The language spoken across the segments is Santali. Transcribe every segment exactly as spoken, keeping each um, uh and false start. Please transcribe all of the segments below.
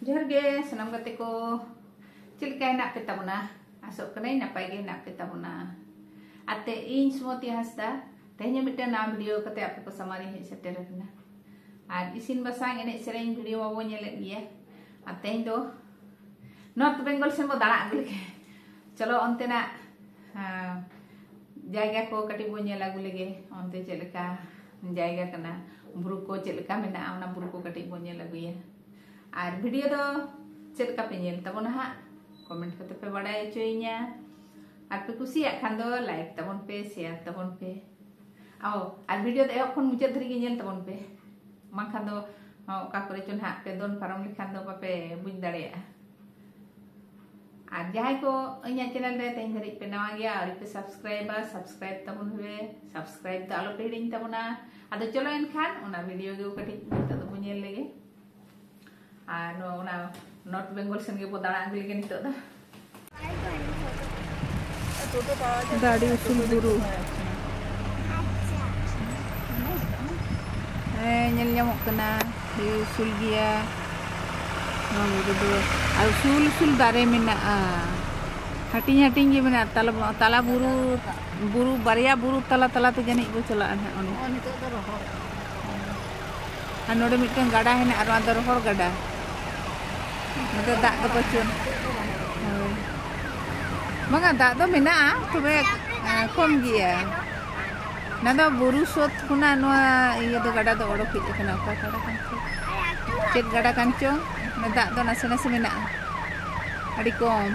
ᱡᱚᱦᱟᱨ ᱜᱮ ᱥᱟᱱᱟᱢ ᱜᱟᱛᱮ ᱠᱚ, ᱪᱮᱫ ᱞᱮᱠᱟ ᱦᱮᱱᱟᱜ ᱯᱮ ᱛᱟᱵᱚᱱᱟ? ᱟᱥᱚᱜ ᱠᱟᱹᱱᱟᱹᱧ ᱱᱟᱯᱟᱭ ᱜᱮ ᱦᱮᱱᱟᱜ ᱯᱮ ᱛᱟᱵᱚᱱᱟ᱾ ᱟᱨ ᱛᱮ ᱤᱧ ᱥᱩᱢᱚᱛᱤ ᱦᱟᱸᱥᱫᱟ ᱛᱮᱦᱮᱧ ᱦᱚᱸ ᱢᱤᱫᱴᱟᱝ ᱱᱟᱣᱟ ᱵᱷᱤᱰᱤᱭᱳ ᱠᱟᱛᱮ ᱟᱯᱮ ᱠᱚ ᱥᱟᱢᱟᱝ ᱨᱤᱧ ᱦᱮᱡ ᱥᱮᱴᱮᱨ ᱟᱠᱟᱱᱟ᱾ ᱟᱨ ᱤᱥᱤᱱ ᱵᱟᱥᱟᱝ, ᱮᱱᱮᱡ ᱥᱮᱨᱮᱧ ᱵᱷᱤᱰᱤᱭᱳ ᱢᱟᱵᱚᱱ ᱧᱮᱞᱮᱫ ᱜᱮᱭᱟ᱾ ᱟᱨ ᱛᱮᱦᱮᱧ ᱫᱚ ᱱᱚᱨᱛᱷ ᱵᱮᱝᱜᱚᱞ ᱥᱮᱱ ᱵᱚ ᱫᱟᱬᱟ ᱟᱹᱜᱩ ᱞᱮᱜᱮ᱾ ᱪᱚᱞᱚ ᱚᱱᱛᱮᱱᱟᱜ, ᱦᱮᱸ, ᱡᱟᱭᱜᱟ ᱠᱚ ᱠᱟᱹᱴᱤᱡ ᱵᱚᱱ ᱧᱮᱞ ᱟᱹᱜᱩ ᱞᱮᱜᱮ᱾ ᱚᱱᱛᱮ ᱪᱮᱫ ᱞᱮᱠᱟ ᱡᱟᱭᱜᱟ ᱠᱟᱱᱟ, ᱵᱩᱨᱩ ᱠᱚ ᱪᱮᱫ ᱞᱮᱠᱟ ᱢᱮᱱᱟᱜᱼᱟ, ᱚᱱᱟ ᱵᱩᱨᱩ ᱠᱚ ᱠᱟᱹᱴᱤᱡ ᱵᱚᱱ ᱧᱮᱞ ᱟᱹᱜᱩᱭᱟ᱾ ᱟᱨ ᱵᱷᱤᱰᱤᱭᱳ ᱫᱚ ᱪᱮᱫ ᱞᱮᱠᱟ ᱯᱮ ᱧᱮᱞ ᱛᱟᱵᱚᱱᱟ ᱦᱟᱸᱜ, ᱠᱚᱢᱮᱱᱴ ᱠᱟᱛᱮ ᱯᱮ ᱵᱟᱲᱟᱭ ᱦᱚᱪᱚᱭᱤᱧᱟ᱾ ᱟᱨ ᱯᱮ ᱠᱩᱥᱤᱭᱟᱜ ᱠᱷᱟᱱ ᱫᱚ ᱞᱟᱭᱤᱠ ᱛᱟᱵᱚᱱ ᱯᱮ, ᱥᱮᱭᱟᱨ ᱛᱟᱵᱚᱱ ᱯᱮ᱾ ᱚ, ᱟᱨ ᱵᱷᱤᱰᱤᱭᱳ ᱫᱚ ᱮᱦᱚᱵ ᱠᱷᱚᱱ ᱢᱩᱪᱟᱹᱫ ᱫᱷᱟᱹᱨᱤᱡ ᱜᱮ ᱧᱮᱞ ᱛᱟᱵᱚᱱ ᱯᱮ, ᱵᱟᱝᱠᱷᱟᱱ ᱫᱚ, ᱚ, ᱚᱠᱟ ᱠᱚᱨᱮ ᱪᱚ ᱱᱟᱦᱟᱜ ᱯᱮ ᱫᱚᱱ ᱯᱟᱨᱚᱢ ᱞᱮᱠᱷᱟᱱ ᱫᱚ ᱵᱟᱯᱮ ᱵᱩᱡᱽ ᱫᱟᱲᱮᱭᱟᱜᱼᱟ᱾ ᱟᱨ ᱡᱟᱦᱟᱸᱭ ᱠᱚ ᱤᱧᱟᱹᱜ ᱪᱮᱱᱮᱞ ᱨᱮ ᱛᱮᱦᱮᱧ ᱫᱷᱟᱹᱨᱤᱡ ᱯᱮ ᱱᱟᱣᱟ ᱜᱮᱭᱟ, ᱟᱹᱣᱨᱤ ᱯᱮ ᱥᱟᱵᱥᱠᱨᱟᱭᱤᱵᱟ, ᱥᱟᱵᱥᱠᱨᱟᱭᱤᱵ ᱛᱟᱵᱚᱱ ᱯᱮ, ᱥᱟᱵᱥᱠᱨᱟᱭᱤᱵ ᱫᱚ ᱟᱞᱚ ᱯᱮ ᱦᱤᱲᱤᱧ ᱛᱟᱵᱚᱱᱟ᱾ ᱟᱫᱚ ᱪᱚᱞᱚ ᱮᱱᱠᱷᱟᱱ ᱚᱱᱟ ᱵᱷᱤᱰᱤᱭᱳ ᱜᱮ ᱠᱟᱹᱴᱤᱡ ᱱᱤᱛᱚᱜ ᱫᱚᱵᱚᱱ ᱧᱮᱞ ᱞᱮᱜᱮ᱾ ᱟᱨ ᱱᱚᱣᱟ ᱚᱱᱟ ᱱᱚᱨᱛᱷ ᱵᱮᱝᱜᱚᱞ ᱥᱮᱱ ᱜᱮᱵᱚ ᱫᱟᱬᱟ ᱟᱹᱜᱩ ᱞᱮᱜᱮ ᱱᱤᱛᱚᱜ ᱫᱚ᱾ ᱫᱚ ᱟᱹᱰᱤ ᱩᱥᱩᱞ ᱵᱩᱨᱩ᱾ ᱦᱮᱸ, ᱧᱮᱞ ᱧᱟᱢᱚᱜ ᱠᱟᱱᱟ, ᱟᱹᱰᱤ ᱩᱥᱩᱞ ᱜᱮᱭᱟ ᱱᱚᱣᱟ ᱵᱩᱨᱩ ᱫᱚ᱾ ᱟᱨ ᱩᱥᱩᱞ ᱩᱥᱩᱞ ᱫᱟᱨᱮ ᱢᱮᱱᱟᱜᱼᱟ, ᱦᱟᱹᱴᱤᱧ ᱦᱟᱹᱴᱤᱧ ᱜᱮ ᱢᱮᱱᱟᱜᱼᱟ᱾ ᱛᱟᱞᱟ, ᱛᱟᱞᱟ ᱵᱩᱨᱩ, ᱵᱩᱨᱩ, ᱵᱟᱨᱭᱟ ᱵᱩᱨᱩ ᱛᱟᱞᱟ ᱛᱟᱞᱟ ᱛᱮ ᱡᱟᱹᱱᱤᱡ ᱵᱚ ᱪᱟᱞᱟᱜᱼᱟ ᱱᱟᱦᱟᱜ ᱚᱸᱰᱮ᱾ ᱟᱨ ᱱᱚᱰᱮ ᱢᱤᱫᱴᱟᱝ ᱜᱟᱰᱟ ᱦᱮᱱᱟᱜᱼᱟ, ᱱᱚᱣᱟ ᱫᱚ ᱨᱚᱦᱚᱲ ᱜᱟᱰᱟ᱾ ᱱᱚᱛᱮ ᱫᱟᱜ ᱫᱚ ᱵᱟᱹᱪᱩᱜ᱾ ᱦᱳᱭ᱾ ᱵᱟᱝᱟ, ᱫᱟᱜ ᱫᱚ ᱢᱮᱱᱟᱜᱼᱟ, ᱛᱚᱵᱮ, ᱮᱸ, ᱠᱚᱢ ᱜᱮᱭᱟ᱾ ᱚᱱᱟ ᱫᱚ ᱵᱩᱨᱩ ᱥᱳᱛ ᱠᱷᱚᱱᱟᱜ ᱱᱚᱣᱟ ᱤᱭᱟᱹ ᱫᱚ, ᱜᱟᱰᱟ ᱫᱚ ᱚᱰᱚᱠ ᱦᱮᱡ ᱟᱠᱟᱱᱟ᱾ ᱚᱠᱟ ᱜᱟᱰᱟ ᱠᱟᱱ ᱪᱚ, ᱪᱮᱫ ᱜᱟᱰᱟ ᱠᱟᱱ ᱪᱚ, ᱚᱱᱟ ᱫᱟᱜ ᱫᱚ ᱱᱟᱥᱮ ᱱᱟᱥᱮ ᱢᱮᱱᱟᱜᱼᱟ, ᱟᱹᱰᱤ ᱠᱚᱢ᱾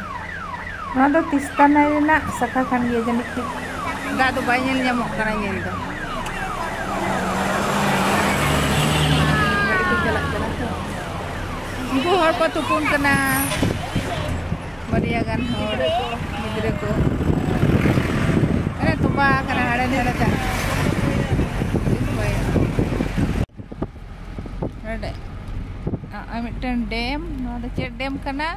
ᱱᱚᱣᱟ ᱫᱚ ᱛᱤᱥᱛᱟ ᱱᱟᱹᱭ ᱨᱮᱱᱟᱜ ᱥᱟᱠᱷᱟ ᱠᱟᱱ ᱜᱮᱭᱟ ᱡᱟᱹᱱᱤᱡ ᱪᱚ᱾ ᱫᱟᱜ ᱫᱚ ᱵᱟᱭ ᱧᱮᱞ ᱧᱟᱢᱚᱜ ᱠᱟᱱᱟ ᱧᱮᱞ ᱫᱚ᱾ ᱜᱟᱹᱰᱤ ᱠᱚ ᱪᱟᱞᱟᱜ ᱠᱟᱱᱟ ᱛᱚ᱾ ᱩᱱᱠᱩ ᱦᱚᱲ ᱠᱚ ᱛᱩᱯᱩᱱ ᱠᱟᱱᱟ, ᱵᱟᱨᱭᱟ ᱜᱟᱱ ᱦᱚᱲ, ᱜᱤᱫᱽᱨᱟᱹ ᱠᱚ᱾ ᱟᱨᱮ ᱛᱚᱸᱵᱟ ᱟᱠᱟᱱᱟ ᱦᱟᱸᱰᱮ ᱱᱟᱰᱮ ᱫᱟᱜ᱾ ᱱᱚᱰᱮ, ᱟ, ᱟ, ᱢᱤᱫᱴᱮᱱ ᱰᱮᱢ᱾ ᱱᱚᱣᱟ ᱫᱚ ᱪᱮᱫ ᱰᱮᱢ ᱠᱟᱱᱟ?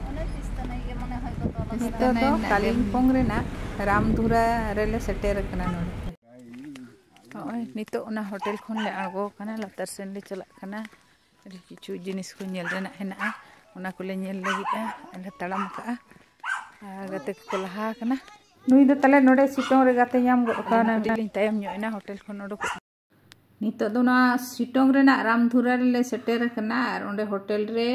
ᱚᱱᱮ ᱛᱤᱥᱛᱟ ᱱᱟᱹᱭ ᱜᱮ ᱢᱚᱱᱮ ᱦᱚᱭ ᱠᱚ ᱛᱚᱞ ᱟᱠᱟᱫᱟ᱾ ᱱᱤᱛᱚᱜ ᱫᱚ ᱱᱟᱹᱭ ᱨᱮᱱᱟᱜ ᱰᱮᱢ᱾ ᱠᱟᱞᱤᱢᱯᱚᱝ ᱨᱮᱱᱟᱜ ᱨᱟᱢᱫᱷᱩᱨᱟ ᱨᱮᱞᱮ ᱥᱮᱴᱮᱨ ᱟᱠᱟᱱᱟ᱾ ᱱᱚᱰᱮ ᱱᱚᱜᱼᱚᱭ ᱱᱤᱛᱚᱜ ᱚᱱᱟ ᱦᱳᱴᱮᱞ ᱠᱷᱚᱱ ᱞᱮ ᱟᱬᱜᱚ ᱟᱠᱟᱱᱟ, ᱞᱟᱛᱟᱨ ᱥᱮᱱ ᱞᱮ ᱪᱟᱞᱟᱜ ᱠᱟᱱᱟ᱾ ᱟᱹᱰᱤ ᱠᱤᱪᱷᱩ ᱡᱤᱱᱤᱥ ᱠᱚ ᱧᱮᱞ ᱨᱮᱱᱟᱜ ᱦᱮᱱᱟᱜᱼᱟ, ᱚᱱᱟ ᱠᱚᱞᱮ ᱧᱮᱞ ᱞᱟᱹᱜᱤᱫᱼᱟ᱾ ᱟᱞᱮ ᱛᱟᱲᱟᱢ ᱠᱟᱜᱼᱟ ᱟᱨ ᱜᱟᱛᱮ ᱠᱚᱠᱚ ᱞᱟᱦᱟ ᱟᱠᱟᱱᱟ᱾ ᱱᱩᱭ ᱫᱚ ᱛᱟᱞᱮ ᱱᱚᱰᱮ ᱥᱤᱴᱚᱝ ᱨᱮ ᱜᱟᱛᱮ ᱧᱟᱢ ᱜᱚᱫ ᱠᱟᱣᱱᱟ᱾ ᱠᱟᱹᱴᱤᱡ ᱞᱤᱧ ᱛᱟᱭᱚᱢ ᱧᱚᱜ ᱮᱱᱟ ᱦᱳᱴᱮᱞ ᱠᱷᱚᱱ ᱚᱰᱚᱠᱚᱜ᱾ ᱱᱤᱛᱚᱜ ᱫᱚ ᱱᱚᱣᱟ ᱥᱤᱴᱚᱝ ᱨᱮᱱᱟᱜ ᱨᱟᱢᱫᱷᱩᱨᱟ ᱨᱮᱞᱮ ᱥᱮᱴᱮᱨ ᱟᱠᱟᱱᱟ ᱟᱨ ᱚᱸᱰᱮ ᱦᱳᱴᱮᱞ ᱨᱮ,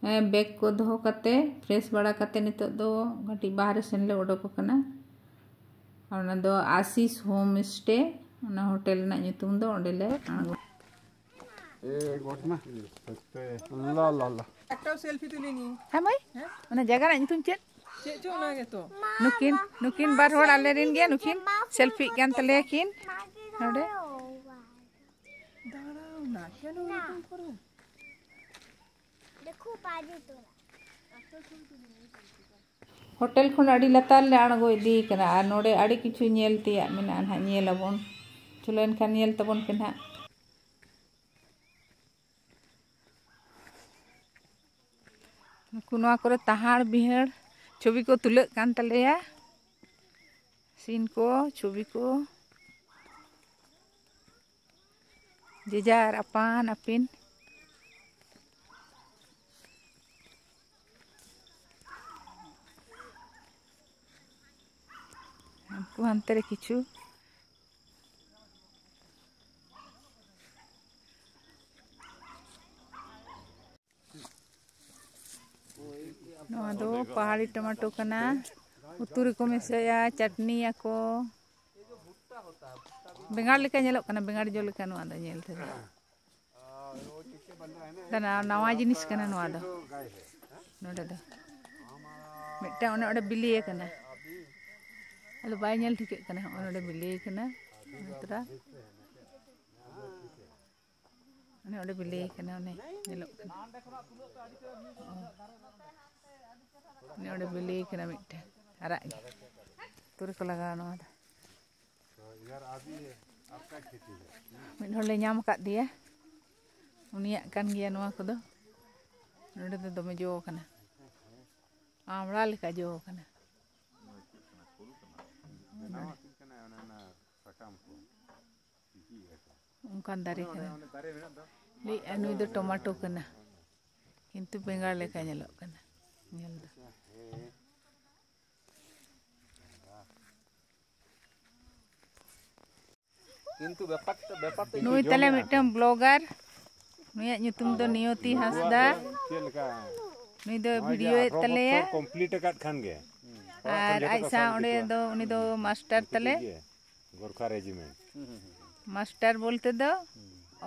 ᱮ, ᱵᱮᱜᱽ ᱠᱚ ᱫᱚᱦᱚ ᱠᱟᱛᱮ ᱯᱷᱨᱮᱥ ᱵᱟᱲᱟ ᱠᱟᱛᱮ ᱱᱤᱛᱚᱜ ᱫᱚ ᱠᱟᱹᱴᱤᱡ ᱵᱟᱦᱨᱮ ᱥᱮᱱ ᱞᱮ ᱚᱰᱚᱠ ᱟᱠᱟᱱᱟ᱾ ᱟᱨ ᱚᱱᱟ ᱫᱚ ᱟᱥᱤᱥ ᱦᱳᱢ ᱥᱴᱮ, ᱚᱱᱟ ᱦᱳᱴᱮᱞ ᱨᱮᱱᱟᱜ ᱧᱩᱛᱩᱢ ᱫᱚ᱾ ᱚᱸᱰᱮ ᱞᱮ ᱟᱬᱜᱚ᱾ ए, गोठना। ला, ला, ला। একটাও সেলফি তুলিনি। ᱦᱮᱸ ᱢᱟᱹᱭ, ᱦᱮᱸ? ᱚᱱᱟ ᱡᱟᱭᱜᱟ ᱨᱮᱱᱟᱜ ᱧᱩᱛᱩᱢ ᱪᱮᱫ? ᱪᱮᱫ ᱪᱚ ᱚᱱᱟ ᱜᱮᱛᱚ। ᱱᱩᱠᱤᱱ, ᱱᱩᱠᱤᱱ ᱵᱟᱨ ᱦᱚᱲ ᱟᱞᱮ ᱨᱮᱱ ᱜᱮ, ᱱᱩᱠᱤᱱ ᱥᱮᱞᱯᱷᱤᱜ ᱠᱟᱱ ᱛᱟᱞᱮᱭᱟ ᱠᱤᱱ ᱱᱚᱰᱮ। ᱫᱟᱸᱲᱟᱣ ᱱᱟ, ᱠᱮᱱ ᱚᱱᱟ ᱠᱚᱨᱮ? ᱫᱮᱠᱷᱳ, ᱵᱟᱡᱮ ᱛᱚᱨᱟ। ᱦᱳᱴᱮᱞ ᱠᱷᱚᱱ ᱟᱹᱰᱤ ᱞᱟᱛᱟᱨ ᱞᱮ ᱟᱬᱜᱚ ᱤᱫᱤ ᱠᱟᱱᱟ ᱟᱨ ᱱᱚᱰᱮ ᱟᱹᱰᱤ ᱠᱤᱪᱷᱩ ᱧᱮᱞ ᱛᱮᱭᱟᱜ ᱢᱮᱱᱟᱜᱼᱟ ᱱᱟᱦᱟᱜ, ᱧᱮᱞ ᱟᱵᱚᱱ᱾ ᱪᱚᱞᱚ ᱮᱱᱠᱷᱟᱱ ᱧᱮᱞ ᱛᱟᱵᱚᱱ ᱯᱮ ᱱᱟᱦᱟᱜ᱾ ᱱᱩᱠᱩ ᱱᱚᱣᱟ ᱠᱚᱨᱮ ᱛᱟᱦᱟᱲ ᱵᱤᱦᱟᱹᱲ ᱪᱷᱚᱵᱤ ᱠᱚ ᱛᱩᱞᱟᱹᱜ ᱠᱟᱱ ᱛᱟᱞᱮᱭᱟ᱾ ᱥᱤᱱ ᱠᱚ, ᱪᱷᱚᱵᱤ ᱠᱚ᱾ ᱡᱮ ᱡᱟᱨ ᱟᱯᱟᱱ ᱟᱹᱯᱤᱱ᱾ ᱩᱱᱠᱩ ᱦᱟᱱᱛᱮ ᱨᱮ ᱠᱤᱪᱷᱩ᱾ ᱱᱚᱣᱟ ᱫᱚ ᱯᱟᱦᱟᱲᱤ ᱴᱚᱢᱟᱴᱳ ᱠᱟᱱᱟ᱾ ᱩᱛᱩ ᱨᱮᱠᱚ ᱢᱮᱥᱟᱭᱟ, ᱪᱟᱴᱱᱤᱭᱟᱠᱚ᱾ ᱵᱮᱸᱜᱟᱲ ᱞᱮᱠᱟ ᱧᱮᱞᱚᱜ ᱠᱟᱱᱟ, ᱵᱮᱸᱜᱟᱲ ᱡᱚ ᱞᱮᱠᱟ ᱱᱚᱣᱟ ᱫᱚ ᱧᱮᱞ ᱛᱮᱫᱚ᱾ ᱫᱟᱱᱟ-, ᱱᱟᱣᱟ ᱡᱤᱱᱤᱥ ᱠᱟᱱᱟ ᱱᱚᱣᱟ ᱫᱚ᱾ ᱱᱚᱰᱮ ᱫᱚ ᱢᱤᱫᱴᱟᱝ ᱚᱱᱮ ᱚᱸᱰᱮ ᱵᱤᱞᱤ ᱟᱠᱟᱱᱟ᱾ ᱟᱫᱚ ᱵᱟᱭ ᱧᱮᱞ ᱴᱷᱤᱠᱟᱹᱜ ᱠᱟᱱᱟ᱾ ᱦᱚᱸᱜᱼᱚᱭ ᱱᱚᱰᱮ ᱵᱤᱞᱤ ᱟᱠᱟᱱᱟ᱾ ᱛᱷᱚᱲᱟ ᱚᱱᱮ ᱚᱸᱰᱮ ᱵᱤᱞᱤ ᱟᱠᱟᱱᱟ, ᱚᱱᱮ ᱧᱮᱞᱚᱜ ᱠᱟᱱᱟ᱾ ᱚ᱾ ᱚᱱᱮ ᱚᱸᱰᱮ ᱵᱤᱞᱤ ᱟᱠᱟᱱᱟ ᱢᱤᱫᱴᱟᱝ ᱟᱨᱟᱜ ᱜᱮ᱾ ᱩᱛᱩ ᱨᱮᱠᱚ ᱞᱟᱜᱟᱣᱟ ᱱᱚᱣᱟ ᱫᱚ᱾ ᱢᱤᱫ ᱦᱚᱲ ᱞᱮ ᱧᱟᱢ ᱟᱠᱟᱫ ᱫᱮᱭᱟ, ᱩᱱᱤᱭᱟᱜ ᱠᱟᱱ ᱜᱮᱭᱟ ᱱᱚᱣᱟ ᱠᱚᱫᱚ᱾ ᱱᱚᱰᱮ ᱫᱚ ᱫᱚᱢᱮ ᱡᱚ ᱟᱠᱟᱱᱟ, ᱟᱢᱲᱟ ᱞᱮᱠᱟ ᱡᱚ ᱟᱠᱟᱱᱟ᱾ ᱚᱱᱠᱟᱱ ᱫᱟᱨᱮ ᱠᱟᱱᱟ᱾ ᱞᱟᱹᱭᱮᱜᱼᱟ ᱱᱩᱭ ᱫᱚ ᱴᱚᱢᱟᱴᱳ ᱠᱟᱱᱟ, ᱠᱤᱱᱛᱩ ᱵᱮᱸᱜᱟᱲ ᱞᱮᱠᱟ ᱧᱮᱞᱚᱜ ᱠᱟᱱᱟ ᱧᱮᱞ ᱫᱚ᱾ ᱠᱤᱱᱛᱩ ᱵᱮᱯᱟᱨ ᱵᱮᱯᱟᱨ ᱛᱮ ᱱᱩᱭ ᱛᱟᱞᱮ ᱢᱤᱫᱴᱟᱝ ᱵᱞᱚᱜᱟᱨ, ᱱᱩᱭᱟᱜ ᱧᱩᱛᱩᱢ ᱫᱚ ᱱᱤᱭᱚᱛᱤ ᱦᱟᱸᱥᱫᱟ᱾ ᱪᱮᱫ ᱞᱮᱠᱟ? ᱱᱩᱭ ᱫᱚ ᱱᱚᱜᱼᱚᱭ ᱡᱮ ᱵᱷᱤᱰᱤᱭᱳ ᱮᱫ ᱟᱴᱷᱨᱚ ᱛᱟᱞᱮᱭᱟ᱾ ᱵᱚᱪᱷᱚᱨ complete ᱟᱠᱟᱫ ᱠᱷᱟᱱ ᱜᱮ ᱟᱨ ᱟᱡ ᱥᱟᱶ ᱚᱸᱰᱮ ᱫᱚ ᱩᱱᱤ ᱫᱚ ᱢᱟᱥᱴᱟᱨ ᱛᱟᱞᱮ᱾ ᱜᱳᱨᱠᱷᱟ ᱨᱮᱡᱤᱢᱮᱱᱴ᱾ ᱢᱟᱥᱴᱟᱨ ᱵᱚᱞᱛᱮ ᱫᱚ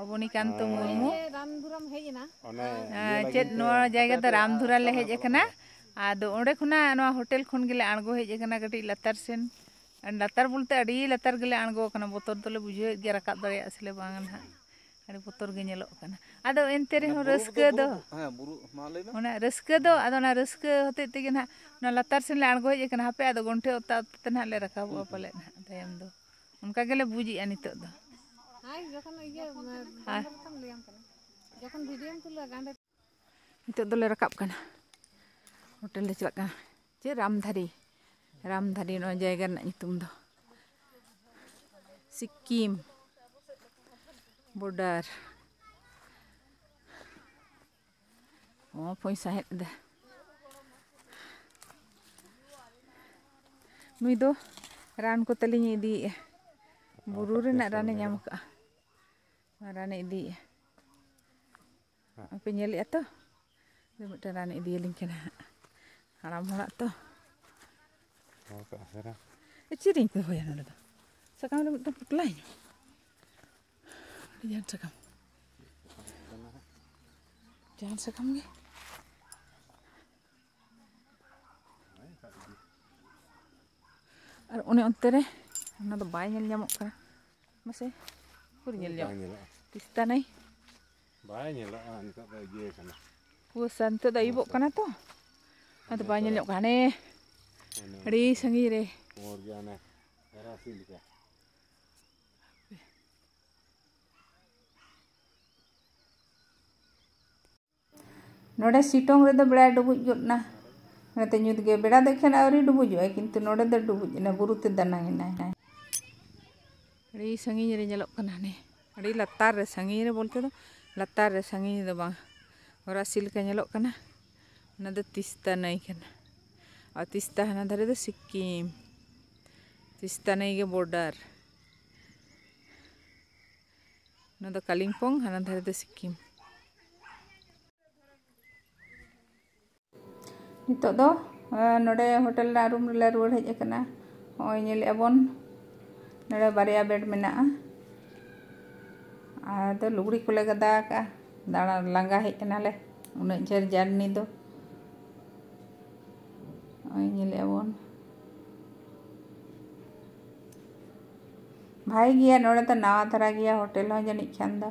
ᱚᱵᱚᱱᱤᱠᱟᱱᱛᱚ ᱢᱩᱨᱢᱩ᱾ ᱨᱟᱢᱫᱷᱩᱨᱟᱢ ᱦᱮᱡ ᱮᱱᱟ᱾ ᱚᱱᱮ ᱟᱨ ᱪᱮᱫ ᱱᱚᱣᱟ ᱡᱟᱭᱜᱟ ᱫᱚ ᱨᱟᱢᱫᱷᱩᱨᱟ ᱞᱮ ᱦᱮᱡ ᱟᱠᱟᱱᱟ᱾ ᱟᱫᱚ ᱚᱸᱰᱮ ᱠᱷᱚᱱᱟᱜ ᱱᱚᱣᱟ ᱦᱳᱴᱮᱞ ᱠᱷᱚᱱ ᱜᱮᱞᱮ ᱟᱬᱜᱚ ᱦᱮᱡ ᱟᱠᱟᱱᱟ ᱠᱟᱹᱴᱤᱡ ᱞᱟᱛᱟᱨ ᱥᱮᱱ᱾ ᱞᱟᱛᱟᱨ ᱵᱚᱞᱛᱮ ᱟᱹᱰᱤ ᱞᱟᱛᱟᱨ ᱜᱮᱞᱮ ᱟᱬᱜᱚ ᱟᱠᱟᱱᱟ, ᱵᱚᱛᱚᱨ ᱫᱚᱞᱮ ᱵᱩᱡᱷᱟᱹᱣᱮᱫ ᱜᱮᱭᱟ ᱨᱟᱠᱟᱵ ᱫᱟᱲᱮᱭᱟᱜᱼᱟ ᱥᱮᱞᱮ ᱵᱟᱝ ᱱᱟᱦᱟᱜ᱾ ᱟᱹᱰᱤ ᱵᱚᱛᱚᱨ ᱜᱮ ᱧᱮᱞᱚᱜ ᱠᱟᱱᱟ᱾ ᱟᱫᱚ ᱮᱱᱛᱮ ᱨᱮᱦᱚᱸ ᱨᱟᱹᱥᱠᱟᱹ ᱫᱚ, ᱦᱮᱸ, ᱵᱩᱨᱩ, ᱢᱟ ᱞᱟᱹᱭ ᱢᱮ᱾ ᱚᱱᱟ ᱨᱟᱹᱥᱠᱟᱹ ᱫᱚ, ᱟᱫᱚ ᱚᱱᱟ ᱨᱟᱹᱥᱠᱟᱹ ᱦᱚᱛᱮᱡ ᱛᱮᱜᱮ ᱱᱟᱦᱟᱜ ᱚᱱᱟ ᱞᱟᱛᱟᱨ ᱥᱮᱱ ᱞᱮ ᱟᱬᱜᱚ ᱦᱮᱡ ᱟᱠᱟᱱᱟ᱾ ᱦᱟᱯᱮ ᱟᱫᱚ ᱜᱚᱱᱴᱷᱮ ᱚᱛᱟ ᱚᱛᱟ ᱛᱮ ᱱᱟᱦᱟᱜ ᱞᱮ ᱨᱟᱠᱟᱵᱚᱜᱼᱟ ᱯᱟᱞᱮᱫ ᱱᱟᱦᱟᱜ ᱛᱟᱭᱚᱢ ᱫᱚ᱾ ᱚᱱᱠᱟ ᱜᱮᱞᱮ ᱵᱩᱡᱽ ᱮᱜᱼᱟ ᱱᱤᱛᱚᱜ ᱫᱚ᱾ ᱟᱨ ᱱᱤᱛᱚᱜ ᱫᱚᱞᱮ ᱨᱟᱠᱟᱵ ᱠᱟᱱᱟ, ᱦᱳᱴᱮᱞ ᱞᱮ ᱪᱟᱞᱟᱜ ᱠᱟᱱᱟ᱾ ᱪᱮᱫ ᱨᱟᱢᱫᱷᱟᱨᱤ, ᱨᱟᱢᱫᱷᱟᱨᱤ ᱱᱚᱣᱟ ᱡᱟᱭᱜᱟ ᱨᱮᱱᱟᱜ ᱧᱩᱛᱩᱢ ᱫᱚ᱾ ᱥᱤᱠᱤᱢ ᱵᱚᱰᱟᱨ᱾ ᱚ, ᱯᱚᱭᱥᱟ ᱦᱮᱡ ᱮᱫᱟ᱾ ᱱᱩᱭ ᱫᱚ ᱨᱟᱱ ᱠᱚᱛᱮ ᱞᱤᱧ ᱤᱫᱤᱭᱮᱜᱼᱟ, ᱵᱩᱨᱩ ᱨᱮᱱᱟᱜ ᱨᱟᱱᱮ ᱧᱟᱢ ᱠᱟᱜᱼᱟ, ᱚᱱᱟ ᱨᱟᱱᱮ ᱤᱫᱤᱭᱮᱜᱼᱟ᱾ ᱟᱯᱮ ᱧᱮᱞᱮᱜᱼᱟ ᱛᱚ? ᱟᱫᱚ ᱢᱤᱫᱴᱮᱱ ᱨᱟᱱᱮ ᱤᱫᱤᱭᱟᱞᱤᱧ ᱠᱟᱱᱟ ᱦᱟᱸᱜ, ᱦᱟᱲᱟᱢ ᱦᱚᱲᱟᱜ ᱛᱚ᱾ ᱫᱚᱦᱚ ᱠᱟᱜᱼᱟ ᱥᱮ ᱨᱟᱱ? ᱮ, ᱪᱮᱫ ᱨᱤᱧ ᱫᱚᱦᱚᱭᱟ ᱱᱚᱰᱮ ᱫᱚ? ᱥᱟᱠᱟᱢ ᱨᱮ ᱢᱤᱫᱴᱟᱝ ᱯᱚᱴᱞᱟᱧ᱾ ᱟᱹᱰᱤ ᱡᱟᱦᱟᱱ ᱥᱟᱠᱟᱢ, ᱡᱟᱦᱟᱱ ᱥᱟᱠᱟᱢ ᱜᱮ᱾ ᱟᱨ ᱚᱱᱮ ᱚᱱᱛᱮ ᱨᱮ ᱚᱱᱟ ᱫᱚ ᱵᱟᱭ ᱧᱮᱞ ᱧᱟᱢᱚᱜ ᱠᱟᱱᱟ᱾ ᱢᱟᱥᱮ, ᱩᱠᱩᱨ ᱧᱮᱞ ᱧᱟᱢᱚᱜ? ᱵᱟᱝ ᱧᱮᱞᱚᱜᱼᱟ᱾ ᱛᱤᱥᱛᱟᱱᱟᱭ? ᱵᱟᱭ ᱧᱮᱞᱚᱜᱼᱟ, ᱱᱤᱛᱚᱜ ᱫᱚ ᱤᱭᱟᱹ ᱠᱟᱱᱟ᱾ ᱠᱩᱣᱟᱹᱥᱟ, ᱱᱤᱛᱚᱜ ᱫᱚ ᱟᱹᱭᱩᱵᱚᱜ ᱠᱟᱱᱟ ᱛᱚ, ᱟᱫᱚ ᱵᱟᱭ ᱧᱮᱞᱚᱜ ᱠᱟᱱᱟ᱾ ᱦᱟᱱᱮ ᱟᱹᱰᱤ ᱥᱟᱺᱜᱤᱧ ᱨᱮ᱾ ᱯᱩᱸᱲ ᱜᱮ ᱦᱟᱱᱮ ᱟᱨᱟᱥᱤ ᱞᱮᱠᱟ᱾ ᱱᱚᱰᱮ ᱥᱤᱴᱚᱝ ᱨᱮᱫᱚ ᱵᱮᱲᱟᱭ ᱰᱩᱵᱩᱡ ᱜᱚᱫ ᱮᱱᱟ᱾ ᱚᱱᱟᱛᱮ ᱧᱩᱛ ᱜᱮ᱾ ᱵᱮᱲᱟ ᱫᱚ ᱮᱠᱷᱮᱱ ᱟᱹᱣᱨᱤ ᱰᱩᱵᱩᱡᱚᱜᱼᱟ, ᱠᱤᱱᱛᱩ ᱱᱚᱰᱮ ᱫᱚ ᱰᱩᱵᱩᱡ ᱮᱱᱟ, ᱵᱩᱨᱩ ᱛᱮ ᱫᱟᱱᱟᱝ ᱮᱱᱟᱭ᱾ ᱟᱹᱰᱤ ᱥᱟᱺᱜᱤᱧ ᱨᱮ ᱧᱮᱞᱚᱜ ᱠᱟᱱᱟ ᱦᱟᱱᱮ, ᱟᱹᱰᱤ ᱞᱟᱛᱟᱨ ᱨᱮ, ᱥᱟᱺᱜᱤᱧ ᱨᱮ ᱵᱚᱞᱛᱮ ᱫᱚ ᱞᱟᱛᱟᱨ ᱨᱮ, ᱥᱟᱺᱜᱤᱧ ᱫᱚ ᱵᱟᱝ, ᱦᱚᱨᱟᱥᱤ ᱞᱮᱠᱟ ᱧᱮᱞᱚᱜ ᱠᱟᱱᱟ, ᱚᱱᱟ ᱫᱚ ᱛᱤᱥᱛᱟ ᱱᱟᱹᱭ ᱠᱟᱱᱟ᱾ ᱟᱨ ᱛᱤᱥᱛᱟ ᱦᱟᱱᱟ ᱫᱷᱟᱨᱮ ᱫᱚ ᱥᱤᱠᱤᱢ, ᱛᱤᱥᱛᱟ ᱱᱟᱹᱭ ᱜᱮ ᱵᱚᱨᱰᱟᱨ᱾ ᱚᱱᱟ ᱫᱚ ᱠᱟᱞᱤᱢᱯᱚᱝ, ᱦᱟᱱᱟ ᱫᱷᱟᱨᱮ ᱫᱚ ᱥᱤᱠᱤᱢ᱾ ᱱᱤᱛᱚᱜ ᱫᱚ, ᱟᱸ, ᱱᱚᱰᱮ ᱦᱳᱴᱮᱞ ᱨᱮᱱᱟᱜ ᱨᱩᱢ ᱨᱮᱞᱮ ᱨᱩᱣᱟᱹᱲ ᱦᱮᱡ ᱟᱠᱟᱱᱟ᱾ ᱱᱚᱜᱼᱚᱭ ᱧᱮᱞᱮᱫᱼᱟ ᱵᱚᱱ, ᱱᱚᱰᱮ ᱵᱟᱨᱭᱟ ᱵᱮᱰ ᱢᱮᱱᱟᱜᱼᱟ᱾ ᱟᱫᱚ ᱞᱩᱜᱽᱲᱤ ᱠᱚᱞᱮ ᱜᱟᱫᱟ ᱟᱠᱟᱫᱼᱟ᱾ ᱫᱟᱬᱟ ᱞᱟᱸᱜᱟ ᱦᱮᱡ ᱮᱱᱟᱞᱮ, ᱩᱱᱟᱹᱜ ᱡᱷᱟᱹᱞ ᱡᱟᱨᱱᱤ ᱫᱚ᱾ ᱱᱚᱜᱼᱚᱭ ᱧᱮᱞᱮᱫᱼᱟ ᱵᱚᱱ, ᱵᱷᱟᱜᱮ ᱜᱮᱭᱟ ᱱᱚᱰᱮ ᱫᱚ, ᱱᱟᱣᱟ ᱫᱷᱟᱨᱟ ᱜᱮᱭᱟ ᱦᱳᱴᱮᱞ ᱦᱚᱸ ᱡᱟᱹᱱᱤᱡ ᱠᱷᱟᱱ ᱫᱚ᱾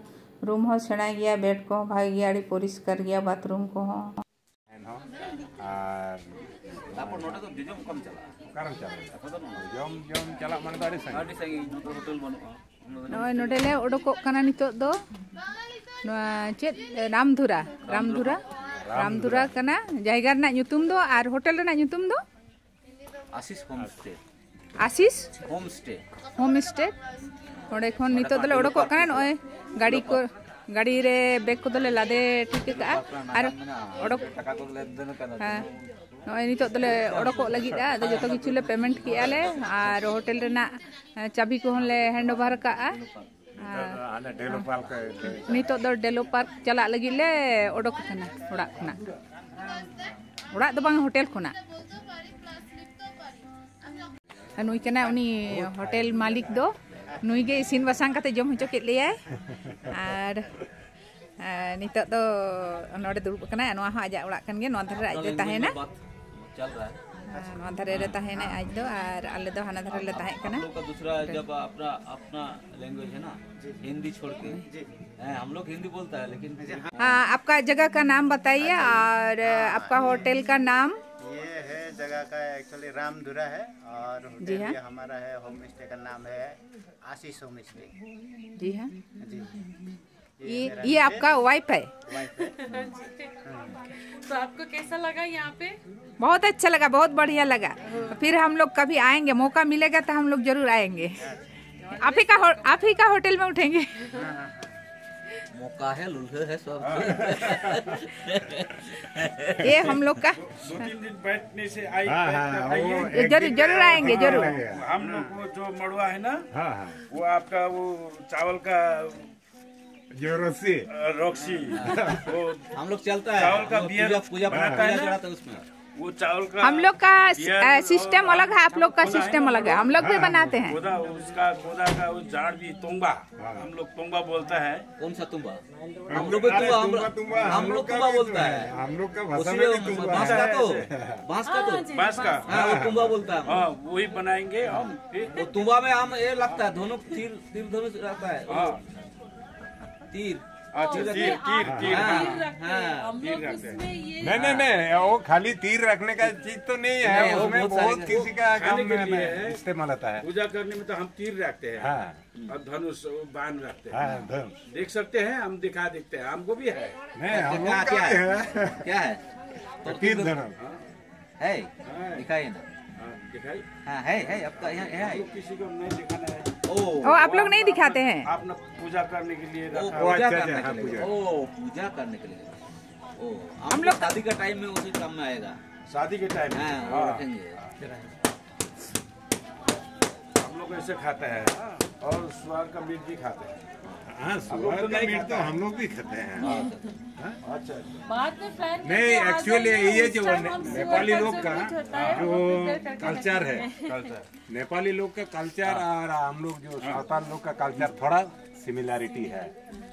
ᱨᱩᱢ ᱦᱚᱸ ᱥᱮᱬᱟ ᱜᱮᱭᱟ, ᱵᱮᱰ ᱠᱚᱦᱚᱸ ᱵᱷᱟᱜᱮ ᱜᱮᱭᱟ, ᱟᱹᱰᱤ ᱯᱚᱨᱤᱥᱠᱟᱨ ᱜᱮᱭᱟ ᱵᱟᱛᱷᱨᱩᱢ ᱠᱚᱦᱚᱸ᱾ ᱮᱱᱦᱚᱸ ᱟᱨ ᱛᱟᱨᱯᱚᱨ ᱱᱚᱰᱮ ᱫᱚ ᱡᱚᱡᱚᱢ ᱚᱠᱟᱢ ᱪᱟᱞᱟᱜᱼᱟ? ᱚᱠᱟᱨᱮᱢ ᱪᱟᱞᱟᱜᱼᱟ? ᱠᱟᱛᱷᱟ ᱫᱚ ᱱᱚᱣᱟ᱾ ᱡᱚᱢ, ᱡᱚᱢ ᱪᱟᱞᱟᱜ ᱢᱟᱱᱮ ᱫᱚ ᱟᱹᱰᱤ ᱥᱟᱺᱜᱤᱧ᱾ ᱟᱹᱰᱤ ᱥᱟᱺᱜᱤᱧ, ᱱᱚᱛᱮ ᱦᱳᱴᱮᱞ ᱵᱟᱹᱱᱩᱜᱼᱟ᱾ ᱱᱚᱜᱼᱚᱭ ᱱᱚᱰᱮ ᱞᱮ ᱚᱰᱚᱠᱚᱜ ᱠᱟᱱᱟ ᱱᱤᱛᱚᱜ ᱫᱚ᱾ ᱱᱚᱣᱟ ᱪᱮᱫ, ᱨᱟᱢᱫᱷᱩᱨᱟ? ᱨᱟᱢᱫᱷᱩᱨᱟ? ᱨᱟᱢᱫᱷᱩᱨᱟ᱾ ᱨᱟᱢᱫᱷᱩᱨᱟ ᱠᱟᱱᱟ ᱡᱟᱭᱜᱟ ᱨᱮᱱᱟᱜ ᱧᱩᱛᱩᱢ ᱫᱚ, ᱟᱨ ᱦᱳᱴᱮᱞ ᱨᱮᱱᱟᱜ ᱧᱩᱛᱩᱢ ᱫᱚ? Oasis home stay. Oasis? Home stay. Home stay. ᱚᱸᱰᱮ ᱠᱷᱚᱱ ᱱᱤᱛᱚᱜ ᱫᱚᱞᱮ ᱚᱰᱚᱠᱚᱜ ᱠᱟᱱᱟ᱾ ᱱᱚᱜᱼᱚᱭ ᱜᱟᱹᱰᱤ ᱠᱚ, ᱜᱟᱹᱰᱤ ᱨᱮ ᱵᱮᱜᱽ ᱠᱚᱫᱚᱞᱮ ᱞᱟᱫᱮ ᱴᱷᱤᱠ ᱟᱠᱟᱜᱼᱟ᱾ ᱟᱨ ᱚᱰᱚᱠ, ᱦᱮᱸ, ᱱᱚᱜᱼᱚᱭ ᱱᱤᱛᱚᱜ ᱫᱚᱞᱮ ᱚᱰᱚᱠᱚᱜ ᱞᱟᱹᱜᱤᱫᱼᱟ᱾ ᱟᱫᱚ ᱡᱚᱛᱚ ᱠᱤᱪᱷᱩ ᱞᱮ ᱯᱮᱢᱮᱱᱴ ᱠᱮᱜᱼᱟ ᱞᱮ, ᱟᱨ ᱦᱳᱴᱮᱞ ᱨᱮᱱᱟᱜ, ᱮ, ᱪᱟᱵᱤ ᱠᱚᱦᱚᱸ ᱞᱮ ᱦᱮᱱᱰ ᱳᱵᱷᱟᱨ ᱠᱟᱜᱼᱟ᱾ ᱟᱨ ᱱᱤᱛᱚᱜ ᱫᱚ ᱦᱟᱱᱮ ᱰᱮᱞᱳᱯᱟᱞ ᱠᱚ, ᱱᱤᱛᱚᱜ ᱫᱚ ᱰᱮᱞᱳᱯᱟᱞ ᱪᱟᱞᱟᱜ ᱞᱟᱹᱜᱤᱫ ᱞᱮ ᱚᱰᱚᱠ ᱟᱠᱟᱱᱟ ᱚᱲᱟᱜ ᱠᱷᱚᱱᱟᱜ᱾ ᱚᱲᱟᱜ ᱫᱚ ᱵᱟᱝ, ᱦᱳᱴᱮᱞ ᱠᱷᱚᱱᱟᱜ᱾ ᱟᱨ ᱱᱩᱭ ᱠᱟᱱᱟᱭ ᱩᱱᱤ ᱦᱳᱴᱮᱞ ᱢᱟᱹᱞᱤᱠ ᱫᱚ᱾ ᱱᱩᱭ ᱜᱮ ᱤᱥᱤᱱ ᱵᱟᱥᱟᱝ ᱠᱟᱛᱮ ᱡᱚᱢ ᱦᱚᱪᱚ ᱠᱮᱫ ᱞᱮᱭᱟᱭ᱾ ᱟᱨ, ᱟᱨ ᱱᱤᱛᱚᱜ ᱫᱚ ᱱᱚᱰᱮ ᱫᱩᱲᱩᱵ ᱟᱠᱟᱱᱟᱭ᱾ ᱱᱚᱣᱟ ᱦᱚᱸ ᱟᱡᱟᱜ ᱚᱲᱟᱜ ᱠᱟᱱ ᱜᱮᱭᱟ, ᱱᱚᱣᱟ ᱫᱷᱟᱨᱮ ᱨᱮ ᱟᱡ ᱫᱚᱭ ᱛᱟᱦᱮᱱᱟ᱾ ᱦᱮᱸ, ᱱᱚᱣᱟ ᱫᱷᱟᱨᱮ ᱨᱮ ᱛᱟᱦᱮᱱᱟᱭ ᱟᱡ ᱫᱚ, ᱟᱨ ᱟᱞᱮ ᱫᱚ ᱦᱟᱱᱟ ᱫᱷᱟᱨᱮ ᱞᱮ ᱛᱟᱦᱮᱸ ᱠᱟᱱᱟ᱾ आप लोग का दूसरा जब अपना, अपना लैंग्वेज है ना, हिंदी छोड़ के। जी। हैं, हम लोग हिंदी बोलता है, लेकिन हाँ, आपका जगह का नाम बताइए और आपका होटल का नाम। ये है जगह का एक्चुअली रामधुरा है और जी होटल हाँ। ये हमारा है, होम स्टे का नाम है आशीष होम स्टे। जी हाँ। जी। ये, मेरा ये आपका वाइफ है? वाइफ है। तो आपको कैसा लगा यहाँ पे? बहुत अच्छा लगा, बहुत बढ़िया लगा। फिर हम लोग कभी आएंगे, मौका मिलेगा तो हम लोग जरूर आएंगे। आप ही का हो-, आप ही का होटल में उठेंगे। हाँ, हाँ। मौका है, लुल्हे है सब। ये हम लोग का। दो तीन दिन बैठने से आई हाँ, बैठ हाँ, कर वो आइए। एक जरूर, दिन जरूर का आएंगे, जरूर। लगेगा। हम लोग को जो मड़ुआ है ना, हाँ, हाँ, वो आपका वो चावल का जो रस्सी। अ, रॉक्सी, वो हम लोग चलता है, चावल का हम लोग बियर पूजा, पूजा बनाता पूजा है ना? चढ़ाता है उसमें। वो चावल का हम लोग का बियर और सिस्टम अलग है, आप लोग का खोदा है सिस्टम ना, अलग है, हम लोग भी बनाते हैं। खोदा, उसका खोदा का वो जाड़ भी तोंबा, हम लोग तोंबा बोलता है। कौन सा तुम्बा? हम लोग भी तुम्बा, हम लोग तुम्बा बोलता है। हम लोग का भाषा उसी में में भी तुम्बा बांस है। का तो, बांस का तो, बांस का। हाँ, वो तुम्बा बोलता है। हाँ, वही बनाएंगे हम। फिर वो तुम्बा में हम ये लगता है, धनुष, तीर, तीर धनुष रहता है। हाँ, तीर। अच्छा, तीर, तीर, तीर। हाँ, हाँ। हाँ। हम तीर लोग रखते हैं। उसमें ये नहीं, नहीं, नहीं, वो खाली तीर रखने का चीज तो नहीं है, नहीं, वो उसमें बहुत बहुत सारे किसी का खाने काम के में लिए है। इस्तेमाल होता है। पूजा करने में तो हम तीर रखते हैं हाँ, और धनुष वो बाण रखते हैं। हाँ, धनुष। देख सकते हैं, हम दिखा देते हैं, हमको भी है। नहीं, हम क्या, लोग का क्या भी है? है। क्या है? तो तीर धनुष। है, हाँ, दिखाइए ना। हाँ, दिखाई। हाँ, है, है, आपका यहाँ है। हम लोग किसी को नहीं दिखाना है। ओ, ओ, आप लोग नहीं दिखाते हैं। आपने पूजा करने के लिए ओ, रखा वो पूजा अच्छा, करने अच्छा, के लिए। हाँ, पूजा। ओ, पूजा करने के लिए। ओ, हम हम लोग लोग शादी का टाइम में उसी काम में आएगा। शादी के टाइम में। हाँ, वो हाँ। रखेंगे। हम लोग ऐसे खाते हैं और सुअर का मीट भी खाते हैं। हाँ, सुअर का मीट तो हम लोग भी खाते हैं। अच्छा, अच्छा। बाद में प्लान नहीं, एक्चुअली ये जो ने-, नेपाली लोग का जो कल्चर है, कल्चर। नेपाली लोग का कल्चर और हम लोग जो सावताल लोग का कल्चर थोड़ा सिमिलैरिटी है,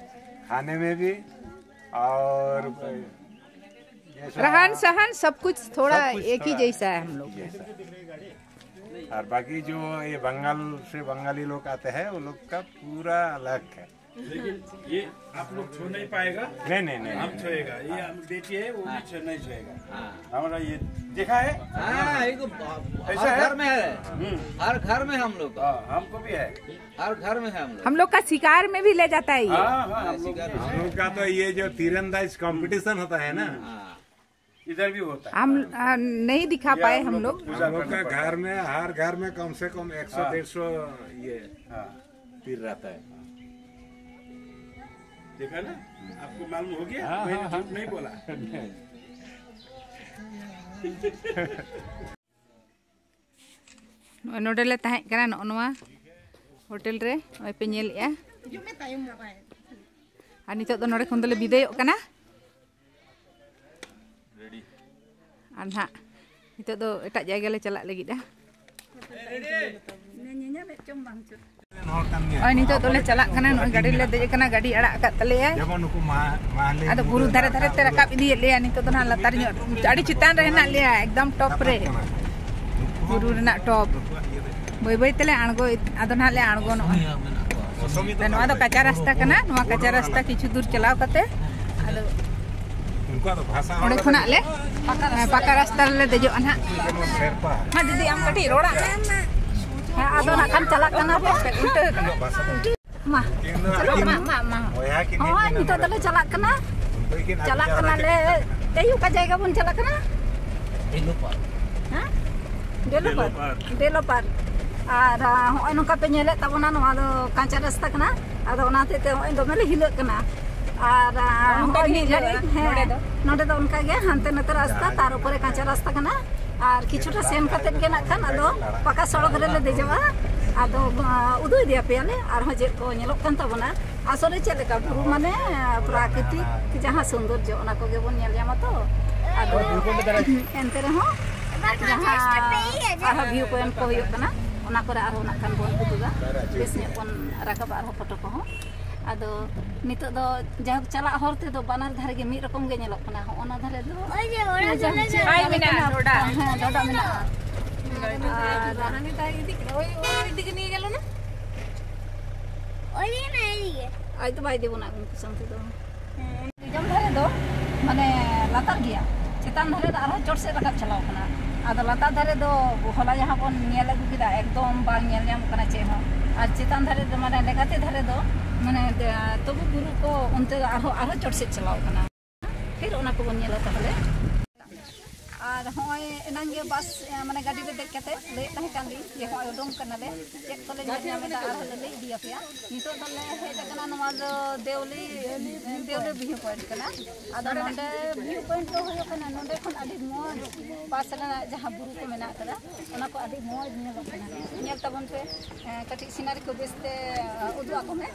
खाने में भी और जैसा रहन सहन सब कुछ थोड़ा सब कुछ एक ही थोड़ा जैसा है हम लोग। जैसा। और बाकी जो ये बंगाल से बंगाली लोग आते हैं, वो लोग का पूरा अलग है। लेकिन ये आप लोग छू नहीं पाएगा, नहीं, नहीं, नहीं, हम नहीं। छुएगा। ये हम बेटी है, वो भी छू नहीं छुएगा। हाँ। हमारा ये देखा है। हाँ, ये तो ब- ऐसा हर है? घर में है। हम्म। हर घर में हम लोग। हाँ, हमको भी है। हर घर में है हम लोग। हम लोग का शिकार में भी ले जाता है ये। हाँ, हाँ, हम लोग शिकार। भी हम है। लोग का तो ये जो तीरंदाज कंपटीशन होता है ना, हाँ। इधर भी होता है। हम आ, नहीं दिखा ये पाए हम हम लोग लोग। पूजा हम लोग करना का पड़ता है। घर में, हर घर में कम से कम एक सौ हाँ। डेढ़ सौ ये हाँ। तीर रहता है। देखा ना, आपको मालूम हो गया, हाँ, मैंने हाँ, झूठ हाँ। नहीं बोला। ᱱᱚᱜᱼᱚᱭ ᱱᱚᱰᱮ ᱞᱮ ᱛᱟᱦᱮᱸ ᱠᱟᱱᱟ, ᱱᱚᱜᱼᱚ ᱱᱚᱣᱟ ᱦᱳᱴᱮᱞ ᱨᱮ᱾ ᱱᱚᱜᱼᱚᱭ ᱯᱮ ᱧᱮᱞᱮᱜᱼᱟ᱾ ᱟᱨ ᱱᱤᱛᱚᱜ ᱫᱚ ᱱᱚᱰᱮ ᱠᱷᱚᱱ ᱫᱚᱞᱮ ᱵᱤᱫᱟᱹᱭᱚᱜ ᱠᱟᱱᱟ᱾ ᱟᱨ ᱱᱟᱦᱟᱜ ᱱᱤᱛᱚᱜ ᱫᱚ ᱮᱴᱟᱜ ᱡᱟᱭᱜᱟ ᱞᱮ ᱪᱟᱞᱟᱜ ᱞᱟᱹᱜᱤᱫᱼᱟ᱾ ᱦᱚᱲ ᱠᱟᱱ ᱜᱮᱭᱟ᱾ ᱱᱚᱜᱼᱚᱭ ᱱᱤᱛᱚᱜ ᱫᱚᱞᱮ ᱪᱟᱞᱟᱜ ᱠᱟᱱᱟ, ᱱᱚᱜᱼᱚᱭ ᱜᱟᱹᱰᱤ ᱨᱮᱞᱮ ᱫᱮᱡ ᱟᱠᱟᱱᱟ, ᱜᱟᱹᱰᱤ ᱟᱲᱟᱜ ᱟᱠᱟᱫ ᱛᱟᱞᱮᱭᱟᱭ᱾ ᱡᱮᱢᱚᱱ ᱱᱩᱠᱩ ᱢᱟ-, ᱢᱟᱦᱞᱮ ᱟᱫᱚ ᱵᱩᱨᱩ ᱫᱷᱟᱨᱮ ᱫᱷᱟᱨᱮ ᱛᱮ ᱨᱟᱠᱟᱵ ᱤᱫᱤᱭᱮᱫ ᱞᱮᱭᱟ᱾ ᱱᱤᱛᱚᱜ ᱫᱚ ᱱᱟᱦᱟᱜ ᱞᱟᱛᱟᱨ ᱧᱚᱜ, ᱟᱹᱰᱤ ᱪᱮᱛᱟᱱ ᱨᱮ ᱦᱮᱱᱟᱜ ᱞᱮᱭᱟ, ᱮᱠᱫᱚᱢ ᱴᱚᱯ ᱨᱮ᱾ ᱵᱩᱨᱩ ᱨᱮᱱᱟᱜ ᱴᱚᱯ᱾ ᱵᱟᱹᱭ ᱵᱟᱹᱭ ᱛᱮᱞᱮ ᱟᱬᱜᱚ ᱤᱫ-, ᱟᱫᱚ ᱱᱟᱦᱟᱜ ᱞᱮ ᱟᱬᱜᱚᱱᱚᱜᱼᱟ᱾ ᱱᱚᱣᱟ ᱫᱚ ᱠᱟᱸᱪᱟ ᱨᱟᱥᱛᱟ ᱠᱟᱱᱟ, ᱱᱚᱣᱟ ᱠᱟᱸᱪᱟ ᱨᱟᱥᱛᱟ ᱠᱤᱪᱷᱩ ᱫᱩᱨ ᱪᱟᱞᱟᱣ ᱠᱟᱛᱮ ᱟᱫᱚ ᱚᱸᱰᱮ ᱠᱷᱚᱱᱟᱜ ᱞᱮ ᱯᱟᱠᱟ ᱨᱟᱥᱛᱟ ᱨᱮᱞᱮ ᱫᱮᱡᱚᱜᱼᱟ ᱱᱟᱦᱟᱜ᱾ ᱢᱟ ᱫᱤᱫᱤ, ᱟᱢ ᱠᱟᱹᱴᱤᱡ ᱨᱚᱲᱟᱜ ᱢᱮ᱾ ᱦᱮᱸ, ᱟᱫᱚ ᱱᱟᱜ ᱠᱷᱟᱱ ᱪᱟᱞᱟᱜ ᱠᱟᱱᱟ ᱵᱚ, ᱩᱞᱴᱟᱹ ᱠᱟᱱᱟ᱾ ᱢᱟ, ᱪᱚᱞᱚ, ᱢᱟ, ᱢᱟ, ᱢᱟ᱾ ᱱᱚᱜᱼᱚᱭ ᱱᱤᱛᱚᱜ ᱫᱚᱞᱮ ᱪᱟᱞᱟᱜ ᱠᱟᱱᱟ᱾ ᱪᱟᱞᱟᱜ ᱠᱟᱱᱟᱞᱮ᱾ ᱛᱮᱦᱮᱧ ᱚᱠᱟ ᱡᱟᱭᱜᱟ ᱵᱚᱱ ᱪᱟᱞᱟᱜ ᱠᱟᱱᱟ? ᱦᱮᱸ? ᱰᱮᱞᱳᱯᱟᱨ᱾ ᱰᱮᱞᱳᱯᱟᱨ᱾ ᱟᱨ, ᱟ, ᱦᱚᱸᱜᱼᱚᱭ ᱱᱚᱝᱠᱟ ᱯᱮ ᱧᱮᱞᱮᱫ ᱛᱟᱵᱚᱱᱟ, ᱱᱚᱣᱟ ᱫᱚ ᱠᱟᱸᱪᱟ ᱨᱟᱥᱛᱟ ᱠᱟᱱᱟ᱾ ᱟᱫᱚ ᱚᱱᱟ ᱦᱚᱛᱮᱡ ᱛᱮ ᱦᱚᱸᱜᱼᱚᱭ ᱫᱚᱢᱮ ᱞᱮ ᱦᱤᱞᱟᱹᱜ ᱠᱟᱱᱟ᱾ ᱟᱨ, ᱟ, ᱱᱚᱝᱠᱟ ᱦᱚᱸᱜᱼᱚᱭ ᱜᱮ ᱢᱤᱫ ᱦᱤᱞᱟᱹᱜᱼᱟ ᱜᱷᱟᱹᱲᱤᱡ, ᱦᱮᱸ, ᱱᱚᱰᱮ ᱫᱚ᱾ ᱱᱚᱰᱮ ᱫᱚ ᱚᱱᱠᱟ ᱜᱮ ᱦᱟᱱᱛᱮ ᱱᱟᱛᱮ ᱨᱟᱥᱛᱟ, ᱛᱟᱨ ᱩᱯᱚᱨᱮ ᱠᱟᱸᱪᱟ ᱨᱟᱥᱛᱟ ᱠᱟᱱᱟ᱾ ᱟᱨ ᱠᱤᱪᱷᱩᱴᱟ ᱥᱮᱱ ᱠᱟᱛᱮᱫ ᱜᱮ ᱱᱟᱜ ᱠᱷᱟᱱ ᱟᱫᱚ ᱯᱟᱠᱟ ᱥᱚᱲᱚᱠ ᱨᱮᱞᱮ ᱫᱮᱡᱚᱜᱼᱟ᱾ ᱟᱫᱚ, ᱟ, ᱩᱫᱩᱜ ᱤᱫᱤᱭᱟᱯᱮᱭᱟᱞᱮ ᱟᱨᱦᱚᱸ ᱪᱮᱫ ᱠᱚ ᱧᱮᱞᱚᱜ ᱠᱟᱱ ᱛᱟᱵᱚᱱᱟ᱾ ᱟᱥᱚᱞᱮ ᱪᱮᱫ ᱞᱮᱠᱟ ᱵᱩᱨᱩ ᱢᱟᱱᱮ, ᱟ, ᱯᱨᱟᱠᱨᱤᱛᱤᱠ ᱡᱟᱦᱟᱸ ᱥᱩᱱᱫᱚᱨᱡᱚ, ᱚᱱᱟ ᱠᱚᱜᱮ ᱵᱚᱱ ᱧᱮᱞ ᱧᱟᱢᱟ ᱛᱚ᱾ ᱟᱫᱚ ᱮᱱᱛᱮ ᱨᱮᱦᱚᱸ ᱡᱟᱦᱟᱸ ᱟᱨᱦᱚᱸ ᱵᱷᱤᱭᱩ ᱯᱚᱭᱮᱱᱴ ᱠᱚ ᱦᱩᱭᱩᱜ ᱠᱟᱱᱟ, ᱚᱱᱟ ᱠᱚᱨᱮ ᱟᱨᱦᱚᱸ ᱱᱟᱜ ᱠᱷᱟᱱ ᱵᱚᱱ ᱩᱫᱩᱜᱟ, ᱵᱮᱥ ᱧᱚᱜ ᱵᱚᱱ ᱨᱟᱠᱟᱵᱟ ᱟᱨᱦᱚᱸ ᱯᱷᱳᱴᱳ ᱠᱚᱦᱚᱸ᱾ ᱟᱫᱚ ᱱᱤᱛᱚᱜ ᱫᱚ ᱡᱟᱭᱦᱳᱠ ᱪᱟᱞᱟᱜ ᱦᱚᱨ ᱛᱮᱫᱚ ᱵᱟᱱᱟᱨ ᱫᱷᱟᱨᱮ ᱜᱮ ᱢᱤᱫ ᱨᱚᱠᱚᱢ ᱜᱮ ᱧᱮᱞᱚᱜ ᱠᱟᱱᱟ᱾ ᱦᱚᱸᱜᱼᱚ ᱱᱟ ᱫᱷᱟᱨᱮ ᱫᱚ ᱳᱭ ᱡᱮ ᱚᱲᱟᱜ ᱥᱟᱢᱱᱮ ᱪᱮᱫ ᱟᱭ ᱢᱮᱱᱟᱜᱼᱟ, ᱰᱷᱚᱰᱟ᱾ ᱦᱮᱸ, ᱰᱷᱚᱰᱟ ᱢᱮᱱᱟᱜᱼᱟ᱾ ᱟᱨ ᱦᱟᱱᱮ ᱛᱟᱭ ᱤᱫᱤ ᱠᱮᱫᱟ, ᱳᱭ, ᱳᱭ ᱤᱫᱤ ᱜᱮ ᱱᱤᱭᱟᱹ ᱜᱮᱞᱚ ᱱᱟ᱾ ᱳᱭ ᱫᱤ ᱱᱟ, ᱳᱭ ᱫᱤ ᱜᱮ᱾ ᱟᱡ ᱫᱚ ᱵᱟᱭ ᱤᱫᱤ ᱵᱚᱱᱟ ᱩᱱᱠᱩ ᱥᱟᱶ ᱛᱮᱫᱚ᱾ ᱦᱮᱸ᱾ ᱡᱚᱢ ᱫᱷᱟᱨᱮ ᱫᱚ ᱢᱟᱱᱮ ᱞᱟᱛᱟᱨ ᱜᱮᱭᱟ, ᱪᱮᱛᱟᱱ ᱫᱷᱟᱨᱮ ᱫᱚ ᱟᱨᱦᱚᱸ ᱪᱚᱴ ᱥᱮᱫ ᱨᱟᱠᱟᱵ ᱪᱟᱞᱟᱣ ᱠᱟᱱᱟ᱾ ᱟᱫᱚ ᱞᱟᱛᱟᱨ ᱫᱷᱟᱨᱮ ᱫᱚ ᱦᱚᱞᱟ ᱡᱟᱦᱟᱸ ᱵᱚᱱ ᱧᱮᱞ ᱟᱹᱜᱩ ᱠᱮᱫᱟ, ᱮᱠᱫᱚᱢ ᱵᱟᱝ ᱧᱮᱞ ᱧᱟᱢᱚᱜ ᱠᱟᱱᱟ ᱪᱮᱫ ᱦᱚᱸ᱾ ᱟᱨ ᱪᱮᱛᱟᱱ ᱫᱷᱟᱨᱮ ᱫᱚ ᱢᱟᱱᱮ ᱞᱮᱸᱜᱟᱛᱤ ᱫᱷᱟᱨᱮ ᱫᱚ ᱢᱟᱱᱮ, ᱮ, ᱛᱚᱵᱩ ᱵᱩᱨᱩ ᱠᱚ ᱚᱱᱛᱮ ᱫᱚ ᱟᱨᱦᱚᱸ, ᱟᱨᱦᱚᱸ ᱪᱚᱴ ᱥᱮᱫ ᱪᱟᱞᱟᱣ ᱠᱟᱱᱟ᱾ ᱯᱷᱤᱨ ᱚᱱᱟ ᱠᱚᱵᱚᱱ ᱧᱮᱞᱟ ᱛᱟᱦᱚᱞᱮ᱾ ᱟᱨ ᱦᱚᱸᱜᱼᱚᱭ ᱮᱱᱟᱝ ᱜᱮ ᱵᱟᱥ, ᱮ, ᱢᱟᱱᱮ ᱜᱟᱹᱰᱤ ᱨᱮ ᱫᱮᱡ ᱠᱟᱛᱮ ᱞᱟᱹᱭᱮᱫ ᱛᱟᱦᱮᱸ ᱠᱟᱱ ᱞᱤᱧ ᱡᱮ ᱦᱚᱸᱜᱼᱚᱭ ᱩᱰᱩᱝ ᱠᱟᱱᱟᱞᱮ, ᱪᱮᱫ ᱠᱚᱞᱮ ᱧᱮᱞ ᱧᱟᱢ ᱮᱫᱟ ᱟᱨᱦᱚᱸ ᱞᱮ ᱞᱟᱹᱭ ᱤᱫᱤᱭᱟᱯᱮᱭᱟ᱾ ᱱᱤᱛᱚᱜ ᱫᱚᱞᱮ ᱦᱮᱡ ᱟᱠᱟᱱᱟ ᱱᱚᱣᱟ ᱫᱚ ᱫᱮᱣᱞᱤ, ᱫᱮᱣᱞᱤ ᱵᱷᱤᱭᱩ ᱯᱚᱭᱮᱱᱴ ᱠᱟᱱᱟ᱾ ᱟᱫᱚ ᱱᱚᱰᱮ ᱵᱷᱤᱭᱩ ᱯᱚᱭᱮᱱᱴ ᱫᱚ ᱦᱩᱭᱩᱜ ᱠᱟᱱᱟ ᱱᱚᱰᱮ ᱠᱷᱚᱱ ᱟᱹᱰᱤ ᱢᱚᱡᱽ ᱯᱟᱥ ᱨᱮᱱᱟᱜ ᱡᱟᱦᱟᱸ ᱵᱩᱨᱩ ᱠᱚ ᱢᱮᱱᱟᱜ ᱟᱠᱟᱫᱟ, ᱚᱱᱟ ᱠᱚ ᱟᱹᱰᱤ ᱢᱚᱡᱽ ᱧᱮᱞᱚᱜ ᱠᱟᱱᱟ᱾ ᱧᱮᱞ ᱛᱟᱵᱚᱱ ᱯᱮ, ᱮ, ᱠᱟᱹᱴᱤᱡ ᱥᱤᱱᱟᱨᱤ ᱠᱚ ᱵᱮᱥᱛᱮ, ᱮ, ᱩᱫᱩᱜ ᱟᱠᱚ ᱢᱮ᱾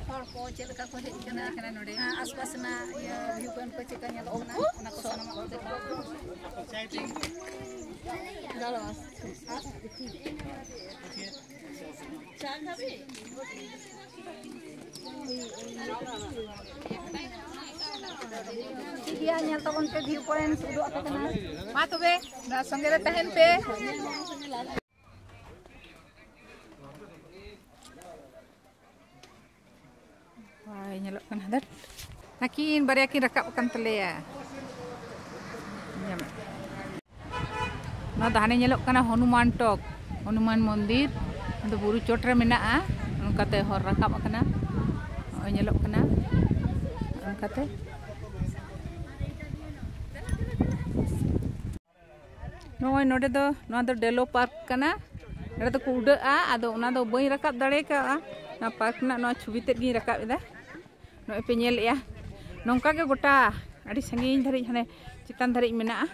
ᱦᱚᱲ ᱠᱚ ᱪᱮᱫ ᱞᱮᱠᱟ ᱠᱚ ᱦᱮᱡ ᱠᱟᱱᱟ ᱱᱚᱰᱮ, ᱟᱥᱯᱟᱥ ᱨᱮᱱᱟᱜ ᱤᱭᱟᱹ ᱵᱷᱤᱭᱩ ᱯᱚᱭᱮᱱᱴ ᱠᱚ ᱪᱮᱫ ᱞᱮᱠᱟ ᱧᱮᱞᱚᱜ ᱠᱟᱱᱟ, ᱚᱱᱟ ᱠᱚ ᱥᱟᱱᱟᱢᱟᱜ ᱠᱚ ᱫᱮᱠᱷᱟᱣ᱾ ᱴᱷᱤᱠ ᱜᱮᱭᱟ, ᱧᱮᱞ ᱛᱟᱵᱚᱱ ᱯᱮ, ᱵᱷᱤᱭᱩ ᱯᱚᱭᱮᱱᱴ ᱩᱫᱩᱜ ᱟᱯᱮ ᱠᱟᱱᱟ᱾ ᱢᱟ ᱛᱚᱵᱮ, ᱱᱚᱣᱟ ᱥᱚᱸᱜᱮ ᱨᱮ ᱛᱟᱦᱮᱱ ᱯᱮ᱾ ᱦᱳᱭ, ᱧᱮᱞᱚᱜ ᱠᱟᱱᱟ ᱦᱟᱫᱟᱨ᱾ ᱱᱟᱹᱠᱤᱱ ᱵᱟᱨᱭᱟ ᱠᱤᱱ ᱨᱟᱠᱟᱵ ᱟᱠᱟᱱ ᱛᱟᱞᱮᱭᱟ᱾ ᱧᱟᱢᱮᱫ᱾ ᱱᱚᱣᱟ ᱫᱚ ᱦᱟᱱᱮ ᱧᱮᱞᱚᱜ ᱠᱟᱱᱟ ᱦᱚᱱᱩᱢᱟᱱ ᱴᱚᱠ, ᱦᱚᱱᱩᱢᱟᱱ ᱢᱚᱱᱫᱤᱨ᱾ ᱟᱫᱚ ᱵᱩᱨᱩ ᱪᱚᱴ ᱨᱮ ᱢᱮᱱᱟᱜᱼᱟ, ᱚᱱᱠᱟᱛᱮ ᱦᱚᱨ ᱨᱟᱠᱟᱵ ᱟᱠᱟᱱᱟ᱾ ᱱᱚᱜᱼᱚᱭ ᱧᱮᱞᱚᱜ ᱠᱟᱱᱟ ᱚᱱᱠᱟᱛᱮ᱾ ᱱᱚᱜᱼᱚᱭ ᱱᱚᱰᱮ ᱫᱚ, ᱱᱚᱣᱟ ᱫᱚ ᱰᱮᱞᱳ ᱯᱟᱨᱠ ᱠᱟᱱᱟ᱾ ᱱᱚᱰᱮ ᱫᱚᱠᱚ ᱩᱰᱟᱹᱜᱼᱟ, ᱟᱫᱚ ᱚᱱᱟ ᱫᱚ ᱵᱟᱹᱧ ᱨᱟᱠᱟᱵ ᱫᱟᱲᱮ ᱠᱟᱣᱜᱼᱟ᱾ ᱱᱚᱣᱟ ᱯᱟᱨᱠ ᱨᱮᱱᱟᱜ ᱱᱚᱣᱟ ᱪᱷᱚᱵᱤ ᱛᱮᱫ ᱜᱤᱧ ᱨᱟᱠᱟᱵ ᱮᱫᱟ᱾ ᱱᱚᱜᱼᱚᱭ ᱯᱮ ᱧᱮᱞᱮᱜᱼᱟ, ᱱᱚᱝᱠᱟ ᱜᱮ ᱜᱚᱴᱟ ᱟᱹᱰᱤ ᱥᱟᱺᱜᱤᱧ ᱫᱷᱟᱹᱨᱤᱡ, ᱦᱟᱱᱮ ᱪᱮᱛᱟᱱ ᱫᱷᱟᱹᱨᱤᱡ ᱢᱮᱱᱟᱜᱼᱟ᱾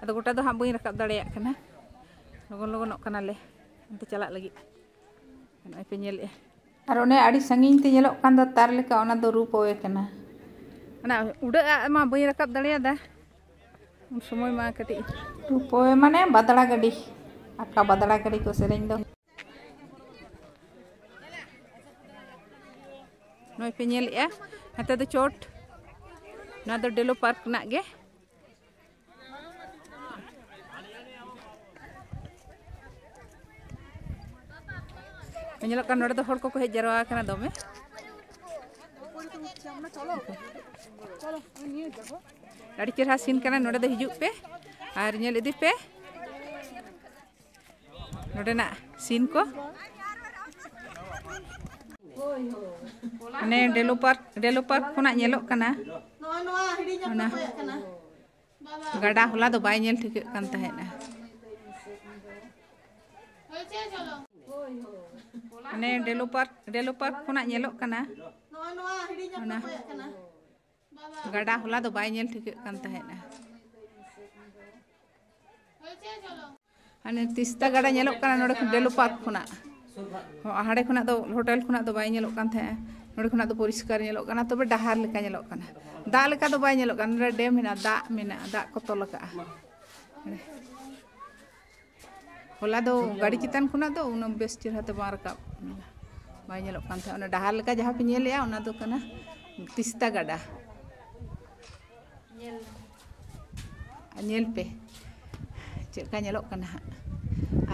ᱟᱫᱚ ᱜᱚᱴᱟ ᱫᱚ ᱦᱟᱸᱜ ᱵᱟᱹᱧ ᱨᱟᱠᱟᱵ ᱫᱟᱲᱮᱭᱟᱜ ᱠᱟᱱᱟ᱾ ᱞᱚᱜᱚᱱ ᱞᱚᱜᱚᱱᱚᱜ ᱠᱟᱱᱟᱞᱮ ᱚᱱᱛᱮ ᱪᱟᱞᱟᱜ ᱞᱟᱹᱜᱤᱫ᱾ ᱱᱚᱜᱼᱚᱭ ᱯᱮ ᱧᱮᱞᱮᱜᱼᱟ᱾ ᱟᱨ ᱚᱱᱮ ᱟᱹᱰᱤ ᱥᱟᱺᱜᱤᱧ ᱛᱮ ᱧᱮᱞᱚᱜ ᱠᱟᱱ ᱫᱚ ᱛᱟᱨ ᱞᱮᱠᱟ, ᱚᱱᱟ ᱫᱚ ᱨᱩᱯ ᱳᱭᱮ ᱠᱟᱱᱟ᱾ ᱚᱱᱟ ᱩᱰᱟᱹᱜ ᱟᱜ ᱢᱟ ᱵᱟᱹᱧ ᱨᱟᱠᱟᱵ ᱫᱟᱲᱮᱭᱟᱫᱟ᱾ ᱩᱱ ᱥᱚᱢᱚᱭ ᱢᱟ ᱠᱟᱹᱴᱤᱡ᱾ ᱨᱩᱯ ᱳᱭᱮ ᱢᱟᱱᱮ ᱵᱟᱫᱲᱟ ᱜᱟᱹᱰᱤ, ᱟᱠᱟ ᱵᱟᱫᱲᱟ ᱜᱟᱹᱰᱤ ᱠᱚ ᱥᱮᱨᱮᱧ ᱫᱚ᱾ ᱱᱚᱜᱼᱚᱭ ᱯᱮ ᱧᱮᱞᱮᱜᱼᱟ, ᱱᱚᱛᱮ ᱫᱚ ᱪᱚᱴ, ᱱᱚᱣᱟ ᱫᱚ ᱰᱮᱞᱳ ᱯᱟᱨᱠ ᱨᱮᱱᱟᱜ ᱜᱮ᱾ ᱧᱮᱞᱚᱜ ᱠᱟᱱᱟ, ᱱᱚᱰᱮ ᱫᱚ ᱦᱚᱲ ᱠᱚᱠᱚ ᱦᱮᱡ ᱡᱟᱨᱣᱟ ᱟᱠᱟᱱᱟ ᱫᱚᱢᱮ᱾ ᱟᱹᱰᱤ ᱪᱮᱦᱨᱟ ᱥᱤᱱ ᱠᱟᱱᱟ, ᱱᱚᱰᱮ ᱫᱚ ᱦᱤᱡᱩᱜ ᱯᱮ ᱟᱨ ᱧᱮᱞ ᱤᱫᱤ ᱯᱮ ᱱᱚᱰᱮᱱᱟᱜ ᱥᱤᱱ ᱠᱚ᱾ ᱦᱟᱱᱮ ᱰᱮᱞᱳ ᱯᱟᱨᱠ, ᱰᱮᱞᱳ ᱯᱟᱨᱠ ᱠᱷᱚᱱᱟᱜ ᱧᱮᱞᱚᱜ ᱠᱟᱱᱟ᱾ ᱚᱱᱟ ᱜᱟᱰᱟ ᱦᱚᱞᱟ ᱫᱚ ᱵᱟᱭ ᱧᱮᱞ ᱴᱷᱤᱠᱟᱹᱜ ᱠᱟᱱ ᱛᱟᱦᱮᱸᱫᱼᱟ᱾ ᱦᱟᱱᱮ ᱰᱮᱞᱳ ᱯᱟᱨᱠ, ᱰᱮᱞᱳ ᱯᱟᱨᱠ ᱠᱷᱚᱱᱟᱜ ᱧᱮᱞᱚᱜ ᱠᱟᱱᱟ᱾ ᱚᱱᱟ ᱜᱟᱰᱟ ᱦᱚᱞᱟ ᱫᱚ ᱵᱟᱭ ᱧᱮᱞ ᱴᱷᱤᱠᱟᱹᱜ ᱠᱟᱱ ᱛᱟᱦᱮᱸᱫᱼᱟ᱾ ᱦᱟᱱᱮ ᱛᱤᱥᱛᱟ ᱜᱟᱰᱟ ᱧᱮᱞᱚᱜ ᱠᱟᱱᱟ ᱱᱚᱰᱮ ᱠᱷᱚᱱ, ᱰᱮᱞᱳ ᱯᱟᱨᱠ ᱠᱷᱚᱱᱟᱜ᱾ ᱦᱚᱸ, ᱦᱟᱸᱰᱮ ᱠᱷᱚᱱᱟᱜ ᱫᱚ, ᱦᱳᱴᱮᱞ ᱠᱷᱚᱱᱟᱜ ᱫᱚ ᱵᱟᱭ ᱧᱮᱞᱚᱜ ᱠᱟᱱ ᱛᱟᱦᱮᱸᱜᱼᱟ᱾ ᱱᱚᱰᱮ ᱠᱷᱚᱱᱟᱜ ᱫᱚ ᱯᱚᱨᱤᱥᱠᱟᱨ ᱧᱮᱞᱚᱜ ᱠᱟᱱᱟ, ᱛᱚᱵᱮ ᱰᱟᱦᱟᱨ ᱞᱮᱠᱟ ᱧᱮᱞᱚᱜ ᱠᱟᱱᱟ᱾ ᱫᱟᱜ ᱞᱮᱠᱟ ᱫᱚ ᱵᱟᱭ ᱧᱮᱞᱚᱜ ᱠᱟᱱᱟ᱾ ᱱᱚᱰᱮ ᱰᱮᱢ ᱦᱮᱱᱟᱜᱼᱟ, ᱫᱟᱜ ᱢᱮᱱᱟᱜᱼᱟ, ᱫᱟᱜ ᱠᱚ ᱛᱚᱞ ᱟᱠᱟᱜᱼᱟ᱾ ᱦᱚᱞᱟ ᱫᱚ ᱜᱟᱹᱰᱤ ᱪᱮᱛᱟᱱ ᱠᱷᱚᱱᱟᱜ ᱫᱚ ᱩᱱᱟᱹᱜ ᱵᱮᱥ ᱪᱮᱦᱨᱟ ᱛᱮ ᱵᱟᱝ ᱨᱟᱠᱟᱵ, ᱵᱟᱭ ᱧᱮᱞᱚᱜ ᱠᱟᱱ ᱛᱟᱦᱮᱸᱫ᱾ ᱚᱱᱟ ᱰᱟᱦᱟᱨ ᱞᱮᱠᱟ ᱡᱟᱦᱟᱸ ᱯᱮ ᱧᱮᱞᱮᱜᱼᱟ, ᱚᱱᱟ ᱫᱚ ᱠᱟᱱᱟ ᱛᱤᱥᱛᱟ ᱜᱟᱰᱟ᱾ ᱧᱮᱞ ᱯᱮ ᱪᱮᱫ ᱞᱮᱠᱟ ᱧᱮᱞᱚᱜ ᱠᱟᱱᱟ ᱦᱟᱸᱜ,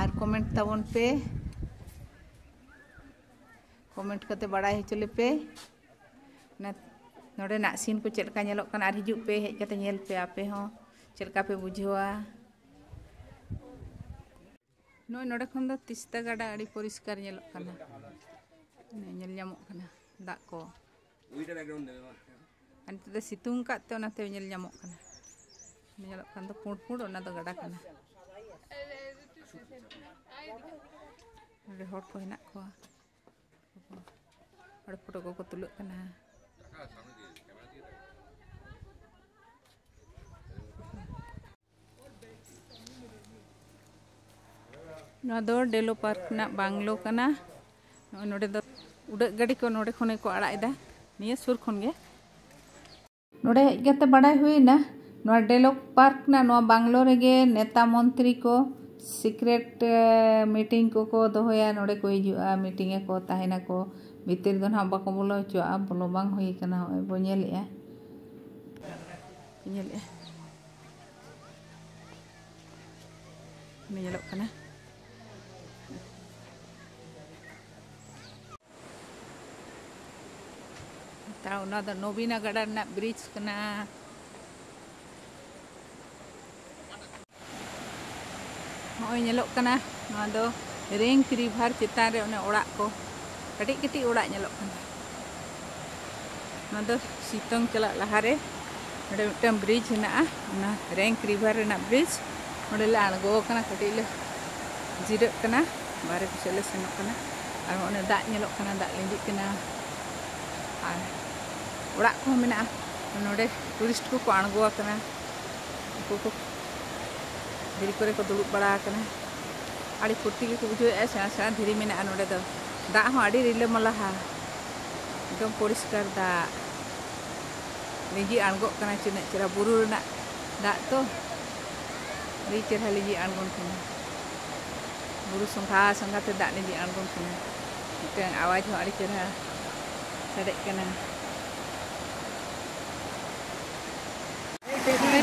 ᱟᱨ ᱠᱚᱢᱮᱱᱴ ᱛᱟᱵᱚᱱ ᱯᱮ, ᱠᱚᱢᱮᱱᱴ ᱠᱟᱛᱮ ᱵᱟᱲᱟᱭ ᱦᱚᱪᱚ ᱞᱮᱯᱮ᱾ ᱱᱚᱰᱮᱱᱟᱜ ᱥᱤᱱ ᱠᱚ ᱪᱮᱫ ᱞᱮᱠᱟ ᱧᱮᱞᱚᱜ ᱠᱟᱱᱟ, ᱟᱨ ᱦᱤᱡᱩᱜ ᱯᱮ, ᱦᱮᱡ ᱠᱟᱛᱮ ᱧᱮᱞ ᱯᱮ, ᱟᱯᱮ ᱦᱚᱸ ᱪᱮᱫ ᱞᱮᱠᱟ ᱯᱮ ᱵᱩᱡᱷᱟᱹᱣᱟ᱾ ᱱᱚᱜᱼᱚᱭ ᱱᱚᱰᱮ ᱠᱷᱚᱱ ᱫᱚ ᱛᱤᱥᱛᱟ ᱜᱟᱰᱟ ᱟᱹᱰᱤ ᱯᱚᱨᱤᱥᱠᱟᱨ ᱧᱮᱞᱚᱜ ᱠᱟᱱᱟ, ᱧᱮᱞ ᱧᱟᱢᱚᱜ ᱠᱟᱱᱟ ᱫᱟᱜ ᱠᱚ᱾ ᱟᱨ ᱱᱤᱛᱚᱜ ᱫᱚ ᱥᱤᱛᱩᱝ ᱠᱟᱫ ᱛᱮ ᱚᱱᱟᱛᱮ ᱧᱮᱞ ᱧᱟᱢᱚᱜ ᱠᱟᱱᱟ᱾ ᱧᱮᱞᱚᱜ ᱠᱟᱱ ᱫᱚ ᱯᱩᱸᱰ ᱯᱩᱸᱰ, ᱚᱱᱟ ᱫᱚ ᱜᱟᱰᱟ ᱠᱟᱱᱟ᱾ ᱱᱚᱰᱮ ᱦᱚᱲ ᱠᱚ ᱦᱮᱱᱟᱜ ᱠᱚᱣᱟ, ᱚᱸᱰᱮ ᱯᱷᱳᱴᱳ ᱠᱚᱠᱚ ᱛᱩᱞᱟᱹᱜ ᱠᱟᱱᱟ᱾ ᱱᱚᱣᱟ ᱫᱚ ᱰᱮᱞᱳ ᱯᱟᱨᱠ ᱨᱮᱱᱟᱜ ᱵᱟᱝᱞᱳ ᱠᱟᱱᱟ᱾ ᱱᱚᱜᱼᱚᱭ ᱱᱚᱰᱮ ᱫᱚ ᱩᱰᱟᱹᱜ ᱜᱟᱹᱰᱤ ᱠᱚ ᱱᱚᱰᱮ ᱠᱷᱚᱱ ᱜᱮᱠᱚ ᱟᱲᱟᱜ ᱮᱫᱟ, ᱱᱤᱭᱟᱹ ᱥᱩᱨ ᱠᱷᱚᱱ ᱜᱮ᱾ ᱱᱚᱰᱮ ᱦᱮᱡ ᱠᱟᱛᱮ ᱵᱟᱰᱟᱭ ᱦᱩᱭᱱᱟ, ᱱᱚᱣᱟ ᱰᱮᱞᱳ ᱯᱟᱨᱠ ᱨᱮᱱᱟᱜ ᱱᱚᱣᱟ ᱵᱟᱝᱞᱳ ᱨᱮᱜᱮ ᱱᱮᱛᱟ ᱢᱚᱱᱛᱨᱤ ᱠᱚ ᱥᱤᱠᱨᱮᱴ, ᱮ, ᱢᱤᱴᱤᱝ ᱠᱚᱠᱚ ᱫᱚᱦᱚᱭᱟ, ᱱᱚᱰᱮ ᱠᱚ ᱦᱤᱡᱩᱜᱼᱟ, ᱢᱤᱴᱤᱝ ᱟᱠᱚ, ᱛᱟᱦᱮᱱᱟᱠᱚ᱾ ᱵᱷᱤᱛᱤᱨ ᱫᱚ ᱱᱟᱦᱟᱜ ᱵᱟᱠᱚ ᱵᱚᱞᱚ ᱦᱚᱪᱚᱣᱟᱜᱼᱟ, ᱵᱚᱞᱚ ᱵᱟᱝ ᱦᱩᱭ ᱠᱟᱱᱟ᱾ ᱱᱚᱜᱼᱚᱭ ᱵᱚ ᱧᱮᱞᱮᱜᱼᱟ, ᱧᱮᱞᱮᱜᱼᱟ, ᱧᱮᱞᱚᱜ ᱠᱟᱱᱟ᱾ ᱛᱟᱣ ᱚᱱᱟ ᱫᱚ ᱱᱚᱵᱤᱱᱟ ᱜᱟᱰᱟ ᱨᱮᱱᱟᱜ ᱵᱨᱤᱡᱽ ᱠᱟᱱᱟ᱾ ᱱᱚᱜᱼᱚᱭ ᱧᱮᱞᱚᱜ ᱠᱟᱱᱟ, ᱱᱚᱣᱟ ᱫᱚ ᱨᱤᱝᱠ ᱨᱤᱵᱷᱟᱨ ᱪᱮᱛᱟᱱ ᱨᱮ ᱚᱱᱮ ᱚᱲᱟᱜ ᱠᱚ᱾ ᱠᱟᱹᱴᱤᱡ ᱠᱟᱹᱴᱤᱡ ᱚᱲᱟᱜ ᱧᱮᱞᱚᱜ ᱠᱟᱱᱟ᱾ ᱱᱚᱣᱟ ᱫᱚ ᱥᱤᱛᱩᱝ ᱪᱟᱞᱟᱜ ᱞᱟᱦᱟᱨᱮ ᱱᱚᱰᱮ ᱢᱤᱫᱴᱟᱝ ᱵᱨᱤᱡᱽ ᱦᱮᱱᱟᱜᱼᱟ, ᱚᱱᱟ ᱨᱮᱝᱠ ᱨᱤᱵᱷᱟᱨ ᱨᱮᱱᱟᱜ ᱵᱨᱤᱡᱽ᱾ ᱚᱸᱰᱮ ᱞᱮ ᱟᱬᱜᱚ ᱟᱠᱟᱱᱟ, ᱠᱟᱹᱴᱤᱡ ᱞᱮ ᱡᱤᱨᱟᱹᱜ ᱠᱟᱱᱟ, ᱵᱟᱨᱦᱮ ᱠᱚᱥᱮᱫ ᱞᱮ ᱥᱮᱱᱚᱜ ᱠᱟᱱᱟ᱾ ᱟᱨ ᱚᱱᱮ ᱫᱟᱜ ᱧᱮᱞᱚᱜ ᱠᱟᱱᱟ, ᱫᱟᱜ ᱞᱤᱸᱡᱤᱜ ᱠᱟᱱᱟ᱾ ᱟᱨ ᱚᱲᱟᱜ ᱠᱚᱦᱚᱸ ᱢᱮᱱᱟᱜᱼᱟ᱾ ᱱᱚᱰᱮ ᱴᱩᱨᱤᱥᱴ ᱠᱚᱠᱚ ᱟᱬᱜᱚ ᱟᱠᱟᱱᱟ, ᱩᱱᱠᱩ ᱠᱚ ᱫᱷᱤᱨᱤ ᱠᱚᱨᱮ ᱠᱚ ᱫᱩᱲᱩᱵ ᱵᱟᱲᱟ ᱟᱠᱟᱱᱟ᱾ ᱟᱹᱰᱤ ᱯᱷᱩᱨᱛᱤ ᱜᱮᱠᱚ ᱵᱩᱡᱷᱟᱹᱣᱮᱫᱼᱟ, ᱥᱮᱬᱟ ᱥᱮᱬᱟ ᱫᱷᱤᱨᱤ ᱢᱮᱱᱟᱜᱼᱟ ᱱᱚᱰᱮ ᱫᱚ᱾ ᱫᱟᱜ ᱦᱚᱸ ᱟᱹᱰᱤ ᱨᱤᱞᱟᱹᱢᱟᱞᱟ ᱦᱟ, ᱮᱠᱫᱚᱢ ᱯᱚᱨᱤᱥᱠᱟᱨ ᱫᱟᱜ᱾ ᱞᱤᱸᱡᱤ ᱟᱬᱜᱚᱜ ᱠᱟᱱᱟ, ᱛᱤᱱᱟᱹᱜ ᱪᱮᱦᱨᱟ ᱵᱩᱨᱩ ᱨᱮᱱᱟᱜ ᱫᱟᱜ ᱛᱚ, ᱟᱹᱰᱤ ᱪᱮᱦᱨᱟ ᱞᱤᱸᱡᱤ ᱟᱬᱜᱚᱱ ᱠᱟᱱᱟ᱾ ᱵᱩᱨᱩ ᱥᱚᱸᱜᱷᱟ ᱥᱚᱸᱜᱷᱟ ᱛᱮ ᱫᱟᱜ ᱞᱤᱸᱡᱤ ᱟᱬᱜᱚᱱ ᱠᱟᱱᱟ᱾ ᱢᱤᱫᱴᱟᱝ ᱟᱣᱟᱡᱽ ᱦᱚᱸ ᱟᱹᱰᱤ ᱪᱮᱦᱨᱟ ᱥᱟᱰᱮᱜ ᱠᱟᱱᱟ᱾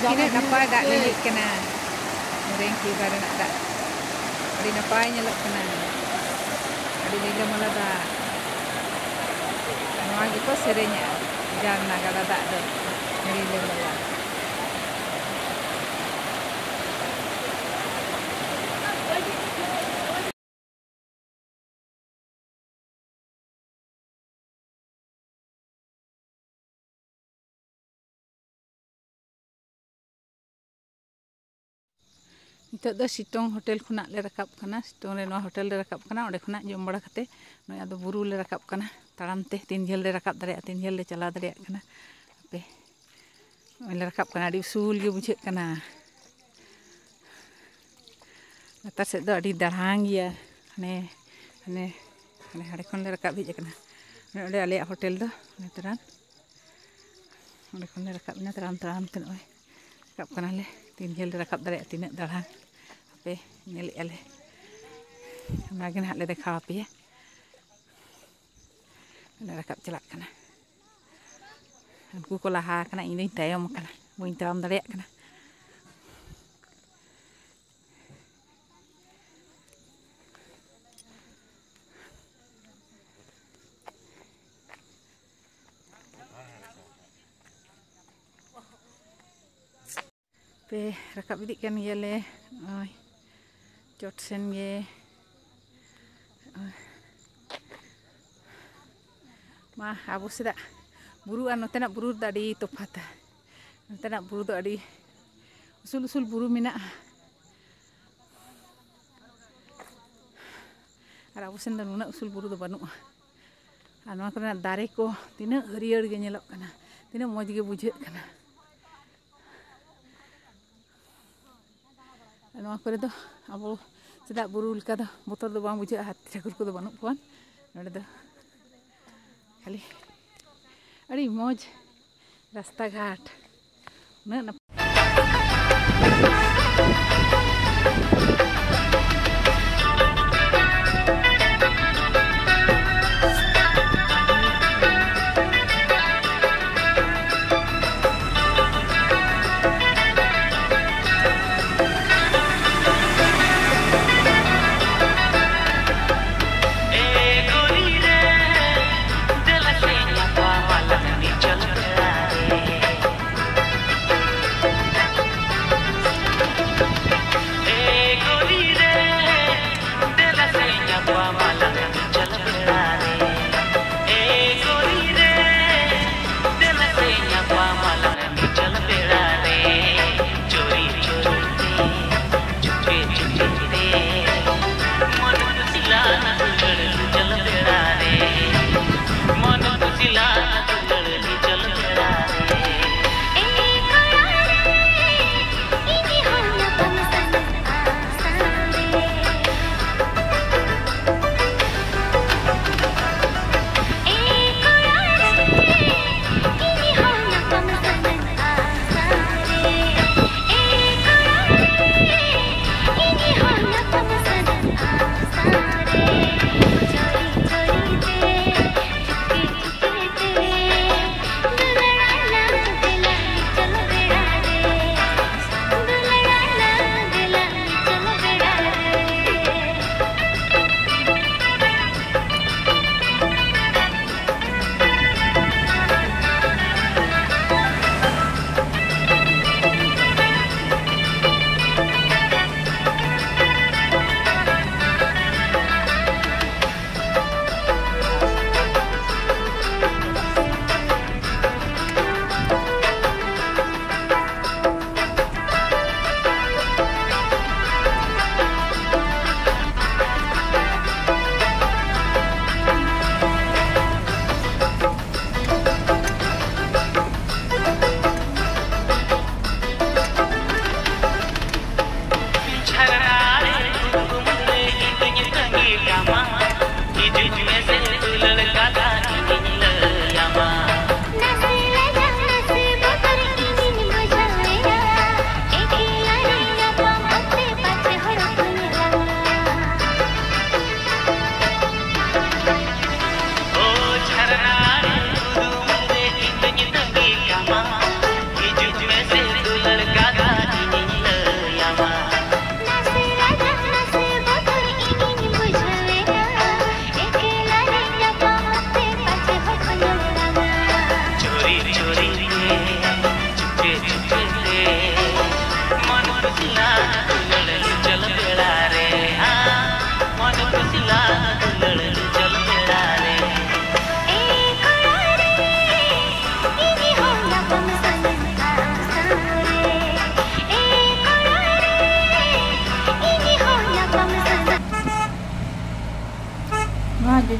ᱛᱤᱱᱟᱹᱜ ᱱᱟᱯᱟᱭ ᱫᱟᱜ ᱞᱤᱸᱡᱤᱜ ᱠᱟᱱᱟ, ᱨᱮᱝᱠ ᱨᱤᱵᱷᱟᱨ ᱨᱮᱱᱟᱜ ᱫᱟᱜ ᱟᱹᱰᱤ ᱱᱟᱯᱟᱭ ᱧᱮᱞᱚᱜ ᱠᱟᱱᱟ, ᱟᱹᱰᱤ ᱨᱤᱞᱟᱹᱢᱟᱞᱟ ᱫᱟᱜ᱾ ᱱᱚᱣᱟ ᱜᱮᱠᱚ ᱥᱮᱨᱮᱧᱟ, ᱡᱷᱟᱨᱱᱟ ᱜᱟᱰᱟ ᱫᱟᱜ ᱫᱚ ᱨᱤᱞᱟᱹᱢᱟᱞᱟ᱾ ᱱᱤᱛᱚᱜ ᱫᱚ ᱥᱤᱛᱩᱝ ᱦᱳᱴᱮᱞ ᱠᱷᱚᱱᱟᱜ ᱞᱮ ᱨᱟᱠᱟᱵ ᱠᱟᱱᱟ, ᱥᱤᱛᱩᱝ ᱨᱮ ᱱᱚᱣᱟ ᱦᱳᱴᱮᱞ ᱞᱮ ᱨᱟᱠᱟᱵ ᱠᱟᱱᱟ᱾ ᱚᱸᱰᱮ ᱠᱷᱚᱱᱟᱜ ᱡᱚᱢ ᱵᱟᱲᱟ ᱠᱟᱛᱮ ᱱᱚᱜᱼᱚᱭ ᱟᱫᱚ ᱵᱩᱨᱩ ᱞᱮ ᱨᱟᱠᱟᱵ ᱠᱟᱱᱟ ᱛᱟᱲᱟᱢ ᱛᱮ᱾ ᱛᱤᱱ ᱡᱷᱟᱹᱞ ᱞᱮ ᱨᱟᱠᱟᱵ ᱫᱟᱲᱮᱭᱟᱜᱼᱟ, ᱛᱤᱱ ᱡᱷᱟᱹᱞ ᱞᱮ ᱪᱟᱞᱟᱣ ᱫᱟᱲᱮᱭᱟᱜ ᱠᱟᱱᱟ᱾ ᱦᱟᱯᱮ, ᱱᱚᱜᱼᱚᱭ ᱞᱮ ᱨᱟᱠᱟᱵ ᱠᱟᱱᱟ, ᱟᱹᱰᱤ ᱩᱥᱩᱞ ᱜᱮ ᱵᱩᱡᱷᱟᱹᱜ ᱠᱟᱱᱟ᱾ ᱞᱟᱛᱟᱨ ᱥᱮᱫ ᱫᱚ ᱟᱹᱰᱤ ᱫᱟᱲᱟᱝ ᱜᱮᱭᱟ᱾ ᱦᱟᱱᱮ, ᱦᱟᱱᱮ, ᱦᱟᱱᱮ ᱦᱟᱸᱰᱮ ᱠᱷᱚᱱ ᱞᱮ ᱨᱟᱠᱟᱵ ᱦᱮᱡ ᱟᱠᱟᱱᱟ᱾ ᱚᱱᱮ ᱚᱸᱰᱮ ᱟᱞᱮᱭᱟᱜ ᱦᱳᱴᱮᱞ ᱫᱚ, ᱚᱱᱮ ᱛᱚᱨᱟᱱ ᱚᱸᱰᱮ ᱠᱷᱚᱱ ᱞᱮ ᱨᱟᱠᱟᱵ ᱮᱱᱟ ᱛᱟᱲᱟᱢ ᱛᱟᱲᱟᱢ ᱛᱮ᱾ ᱱᱚᱜᱼᱚᱭ ᱨᱟᱠᱟᱵ ᱠᱟᱱᱟᱞᱮ, ᱛᱤᱱ ᱡᱷᱟᱹᱞ ᱞᱮ ᱨᱟᱠᱟᱵ ᱫᱟᱲᱮᱭᱟᱜᱼᱟ, ᱛᱤᱱᱟᱹᱜ ᱫᱟᱲᱟᱝ, ᱦᱟᱯᱮ ᱧᱮᱞᱮᱫᱼᱟ ᱞᱮ, ᱚᱱᱟᱜᱮ ᱱᱟᱦᱟᱜ ᱞᱮ ᱫᱮᱠᱷᱟᱣ ᱟᱯᱮᱭᱟ᱾ ᱚᱸᱰᱮ ᱨᱟᱠᱟᱵ ᱪᱟᱞᱟᱜ ᱠᱟᱱᱟ, ᱩᱱᱠᱩ ᱠᱚ ᱞᱟᱦᱟ ᱟᱠᱟᱱᱟ, ᱤᱧ ᱫᱚᱧ ᱛᱟᱭᱚᱢ ᱟᱠᱟᱱᱟ, ᱵᱟᱹᱧ ᱛᱟᱲᱟᱢ ᱫᱟᱲᱮᱭᱟᱜ ᱠᱟᱱᱟ᱾ ᱯᱮ ᱨᱟᱠᱟᱵ ᱤᱫᱤᱜ ᱠᱟᱱ ᱜᱮᱭᱟᱞᱮ ᱱᱚᱜᱼᱚᱭ ᱪᱚᱴ ᱥᱮᱱ ᱜᱮ᱾ ᱱᱚᱜᱼᱚᱭ ᱟᱵᱚ ᱥᱮᱫᱟᱜ ᱵᱩᱨᱩ ᱟᱨ ᱱᱚᱛᱮᱱᱟᱜ ᱵᱩᱨᱩ ᱨᱮᱫᱚ ᱟᱹᱰᱤ ᱛᱚᱯᱷᱟᱛᱟ᱾ ᱱᱚᱛᱮᱱᱟᱜ ᱵᱩᱨᱩ ᱫᱚ ᱟᱹᱰᱤ ᱩᱥᱩᱞ ᱩᱥᱩᱞ ᱵᱩᱨᱩ ᱢᱮᱱᱟᱜᱼᱟ᱾ ᱟᱨ ᱟᱵᱚ ᱥᱮᱱ ᱫᱚ ᱱᱩᱱᱟᱹᱜ ᱩᱥᱩᱞ ᱵᱩᱨᱩ ᱫᱚ ᱵᱟᱹᱱᱩᱜᱼᱟ᱾ ᱟᱨ ᱱᱚᱣᱟ ᱠᱚᱨᱮᱱᱟᱜ ᱫᱟᱨᱮ ᱠᱚ ᱛᱤᱱᱟᱹᱜ ᱦᱟᱹᱨᱭᱟᱹᱲ ᱜᱮ ᱧᱮᱞᱚᱜ ᱠᱟᱱᱟ, ᱛᱤᱱᱟᱹᱜ ᱢᱚᱡᱽ ᱜᱮ ᱵᱩᱡᱷᱟᱹᱜ ᱠᱟᱱᱟ᱾ ᱱᱚᱣᱟ ᱠᱚᱨᱮ ᱫᱚ ᱟᱵᱚ ᱥᱮᱫᱟᱜ ᱵᱩᱨᱩ ᱞᱮᱠᱟ ᱫᱚ ᱵᱚᱛᱚᱨ ᱫᱚ ᱵᱟᱝ ᱵᱩᱡᱷᱟᱹᱜᱼᱟ᱾ ᱦᱟᱹᱛᱤ ᱴᱷᱟᱹᱠᱩᱨ ᱠᱚᱫᱚ ᱵᱟᱹᱱᱩᱜ ᱠᱚᱣᱟ ᱱᱚᱰᱮ ᱫᱚ᱾ ᱠᱷᱟᱹᱞᱤ ᱟᱹᱰᱤ ᱢᱚᱡᱽ ᱨᱟᱥᱛᱟ ᱜᱷᱟᱴ, ᱩᱱᱟᱹᱜ ᱱᱟᱯᱟᱭ᱾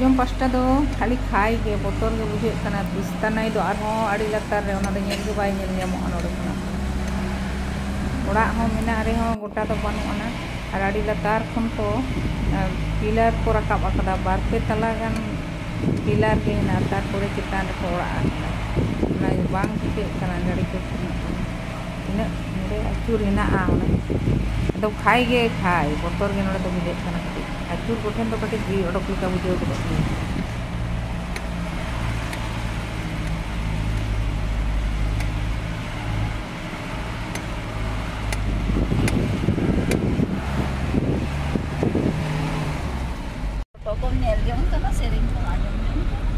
ᱡᱚᱢ ᱯᱟᱥᱴᱟ ᱫᱚ ᱠᱷᱟᱹᱞᱤ ᱠᱷᱟᱭ ᱜᱮ, ᱵᱚᱛᱚᱨ ᱜᱮ ᱵᱩᱡᱷᱟᱹᱜ ᱠᱟᱱᱟ᱾ ᱛᱤᱥᱛᱟ ᱱᱟᱹᱭ ᱫᱚ ᱟᱨᱦᱚᱸ ᱟᱹᱰᱤ ᱞᱟᱛᱟᱨ ᱨᱮ, ᱚᱱᱟ ᱫᱚ ᱧᱮᱞ ᱜᱮ ᱵᱟᱭ ᱧᱮᱞ ᱧᱟᱢᱚᱜᱼᱟ ᱱᱚᱰᱮ ᱠᱷᱚᱱᱟᱜ᱾ ᱚᱲᱟᱜ ᱦᱚᱸ ᱢᱮᱱᱟᱜ ᱨᱮᱦᱚᱸ ᱜᱚᱴᱟ ᱫᱚ ᱵᱟᱹᱱᱩᱜ ᱟᱱᱟ᱾ ᱟᱨ ᱟᱹᱰᱤ ᱞᱟᱛᱟᱨ ᱠᱷᱚᱱ ᱠᱚ, ᱟᱨ ᱯᱤᱞᱟᱨ ᱠᱚ ᱨᱟᱠᱟᱵ ᱟᱠᱟᱫᱟ, ᱵᱟᱨ ᱯᱮ ᱛᱟᱞᱟ ᱜᱟᱱ ᱯᱤᱞᱟᱨ ᱜᱮ ᱦᱮᱱᱟᱜᱼᱟ, ᱛᱟᱨᱯᱚᱨᱮ ᱪᱮᱛᱟᱱ ᱨᱮᱠᱚ ᱚᱲᱟᱜ ᱟᱠᱟᱫᱟ᱾ ᱚᱱᱟ ᱵᱟᱝ ᱴᱷᱤᱠᱟᱹᱜ ᱠᱟᱱᱟ ᱜᱟᱹᱰᱤ ᱠᱚ ᱛᱤᱱᱟᱹᱜ ᱛᱤᱱᱟᱹᱜ ᱱᱚᱰᱮ ᱟᱹᱪᱩᱨ ᱦᱮᱱᱟᱜᱼᱟ, ᱚᱱᱟ ᱫᱚ ᱠᱷᱟᱭ ᱜᱮ ᱠᱷᱟᱭ, ᱵᱚᱛᱚᱨ ᱜᱮ ᱱᱚᱰᱮ ᱫᱚ ᱵᱩᱡᱷᱟᱹᱜ ᱠᱟᱱᱟ ᱠᱟᱹᱴᱤᱡ᱾ ᱟᱹᱪᱩᱨ ᱠᱚᱴᱷᱮᱱ ᱫᱚ ᱠᱟᱹᱴᱤᱡ ᱡᱤᱣᱤ ᱚᱰᱚᱠ ᱞᱮᱠᱟ ᱵᱩᱡᱷᱟᱹᱣ ᱜᱚᱫᱚᱜ ᱜᱮᱭᱟ᱾ ᱯᱷᱳᱴᱳ ᱠᱚᱢ ᱧᱮᱞ ᱡᱚᱝ ᱠᱟᱱᱟ, ᱥᱮᱨᱮᱧ ᱠᱚᱢ ᱟᱸᱡᱚᱢ ᱡᱚᱝ ᱠᱟᱱᱟ᱾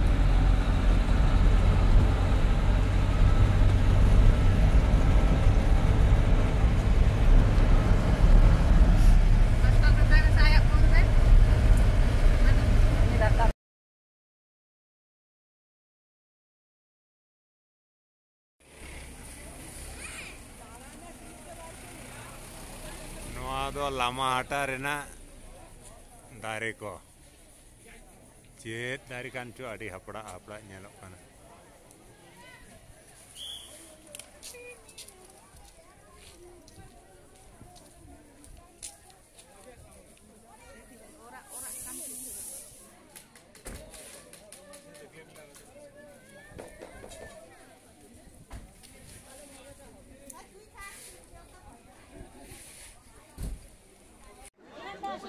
ᱱᱚᱣᱟ ᱫᱚ ᱞᱟᱢᱟᱦᱟᱴᱟ ᱨᱮᱱᱟᱜ ᱫᱟᱨᱮ ᱠᱚ᱾ ᱪᱮᱫ ᱫᱟᱨᱮ ᱠᱟᱱ ᱪᱚ, ᱟᱹᱰᱤ ᱦᱟᱯᱲᱟᱜ ᱦᱟᱯᱲᱟᱜ ᱧᱮᱞᱚᱜ ᱠᱟᱱᱟ᱾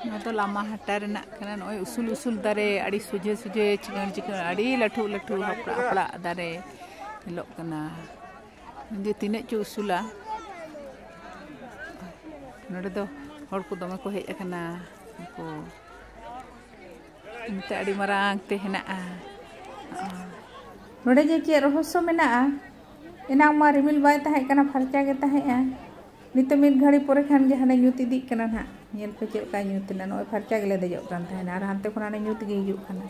ᱱᱚᱣᱟ ᱫᱚ ᱞᱟᱢᱟᱦᱟᱴᱟ ᱨᱮᱱᱟᱜ ᱠᱟᱱᱟ᱾ ᱱᱚᱜᱼᱚᱭ ᱩᱥᱩᱞ ᱩᱥᱩᱞ ᱫᱟᱨᱮ, ᱟᱹᱰᱤ ᱥᱚᱡᱷᱮ ᱥᱚᱡᱷᱮ, ᱪᱤᱠᱟᱹᱬ ᱪᱤᱠᱟᱹᱬ, ᱟᱹᱰᱤ ᱞᱟᱹᱴᱩ ᱞᱟᱹᱴᱩ ᱦᱟᱯᱲᱟᱜ ᱦᱟᱯᱲᱟᱜ ᱫᱟᱨᱮ ᱧᱮᱞᱚᱜ ᱠᱟᱱᱟ᱾ ᱡᱮ ᱛᱤᱱᱟᱹᱜ ᱪᱚ ᱩᱥᱩᱞᱟ᱾ ᱱᱚᱰᱮ ᱫᱚ ᱦᱚᱲ ᱠᱚ ᱫᱚᱢᱮ ᱠᱚ ᱦᱮᱡ ᱟᱠᱟᱱᱟ᱾ ᱩᱱᱠᱩ ᱱᱚᱛᱮ ᱟᱹᱰᱤ ᱢᱟᱨᱟᱝ ᱛᱮ ᱦᱮᱱᱟᱜᱼᱟ᱾ ᱱᱚᱰᱮ ᱡᱮ ᱪᱮᱫ ᱨᱚᱦᱚᱥᱥᱚ ᱢᱮᱱᱟᱜᱼᱟ? ᱮᱱᱟᱝ ᱢᱟ ᱨᱤᱢᱤᱞ ᱵᱟᱭ ᱛᱟᱦᱮᱸ ᱠᱟᱱᱟ, ᱯᱷᱟᱨᱪᱟ ᱜᱮ ᱛᱟᱦᱮᱸᱜᱼᱟ᱾ ᱱᱤᱛᱚᱜ ᱢᱤᱫ ᱜᱷᱟᱹᱲᱤ ᱯᱚᱨᱮ ᱠᱷᱟᱱ ᱜᱮ ᱦᱟᱱᱮ ᱧᱩᱛ ᱤᱫᱤᱜ ᱠᱟᱱᱟ ᱱᱟᱦᱟᱜ᱾ ᱧᱮᱞ ᱯᱮ ᱪᱮᱫ ᱞᱮᱠᱟᱭ ᱧᱩᱛ ᱮᱱᱟ᱾ ᱱᱚᱜᱼᱚᱭ ᱯᱷᱟᱨᱪᱟ ᱜᱮᱞᱮ ᱫᱮᱡᱚᱜ ᱠᱟᱱ ᱛᱟᱦᱮᱱᱟ, ᱟᱨ ᱦᱟᱱᱛᱮ ᱠᱷᱚᱱ ᱦᱟᱱᱮ ᱧᱩᱛ ᱜᱮ ᱦᱤᱡᱩᱜ ᱠᱟᱱᱟ,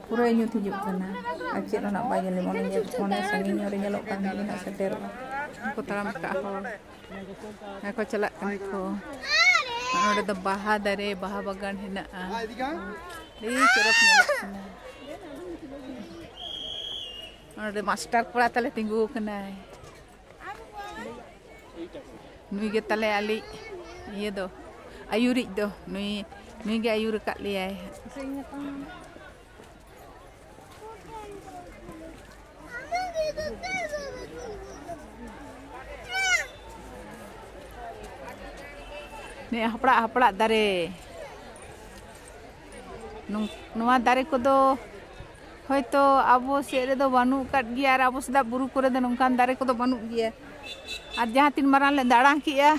ᱯᱩᱨᱟᱹ ᱧᱩᱛ ᱦᱤᱡᱩᱜ ᱠᱟᱱᱟ᱾ ᱟᱨ ᱪᱮᱫ ᱦᱚᱸ ᱱᱟᱜ ᱵᱟᱭ ᱧᱮᱞᱚᱜ, ᱚᱱᱮ ᱧᱮᱞ, ᱚᱱᱮ ᱥᱟᱺᱜᱤᱧ ᱧᱚᱜ ᱨᱮ ᱧᱮᱞᱚᱜ ᱠᱟᱱ ᱜᱮ ᱱᱟᱜ ᱥᱮᱴᱮᱨᱚᱜᱼᱟ᱾ ᱩᱱᱠᱩ ᱛᱟᱲᱟᱢ ᱠᱟᱜ ᱦᱚᱲ ᱦᱮᱸ ᱠᱚ ᱪᱟᱞᱟᱜ ᱠᱟᱱᱟ ᱠᱚ᱾ ᱱᱚᱰᱮ ᱫᱚ ᱵᱟᱦᱟ ᱫᱟᱨᱮ, ᱵᱟᱦᱟ ᱵᱟᱜᱟᱱ ᱦᱮᱱᱟᱜᱼᱟ᱾ ᱟᱹᱰᱤ ᱪᱚᱨᱚᱠ ᱧᱮᱞᱚᱜ ᱠᱟᱱᱟ᱾ ᱱᱚᱰᱮ ᱢᱟᱥᱴᱟᱨ ᱠᱚᱲᱟ ᱛᱟᱞᱮ ᱛᱤᱸᱜᱩ ᱟᱠᱟᱱᱟᱭ᱾ ᱱᱩᱭ ᱜᱮ ᱛᱟᱞᱮ ᱟᱞᱮ ᱤᱭᱟᱹ ᱫᱚ, ᱟᱹᱭᱩᱨᱤᱡ ᱫᱚ᱾ ᱱᱩᱭ, ᱱᱩᱭ ᱜᱮ ᱟᱹᱭᱩᱨ ᱟᱠᱟᱫ ᱞᱮᱭᱟᱭ᱾ ᱱᱤᱭᱟᱹ ᱦᱟᱯᱲᱟᱜ ᱦᱟᱯᱲᱟᱜ ᱫᱟᱨᱮ᱾ ᱱᱚᱝ-, ᱱᱚᱣᱟ ᱫᱟᱨᱮ ᱠᱚᱫᱚ ᱦᱚᱭᱛᱳ ᱟᱵᱚ ᱥᱮᱫ ᱨᱮᱫᱚ ᱵᱟᱹᱱᱩᱜ ᱟᱠᱟᱫ ᱜᱮᱭᱟ, ᱟᱨ ᱟᱵᱚ ᱥᱮᱫᱟᱜ ᱵᱩᱨᱩ ᱠᱚᱨᱮ ᱫᱚ ᱱᱚᱝᱠᱟᱱ ᱫᱟᱨᱮ ᱠᱚᱫᱚ ᱵᱟᱹᱱᱩᱜ ᱜᱮᱭᱟ᱾ ᱟᱨ ᱡᱟᱦᱟᱸ ᱛᱤᱱ ᱢᱟᱨᱟᱝ ᱞᱮ ᱫᱟᱬᱟ ᱠᱮᱜᱼᱟ,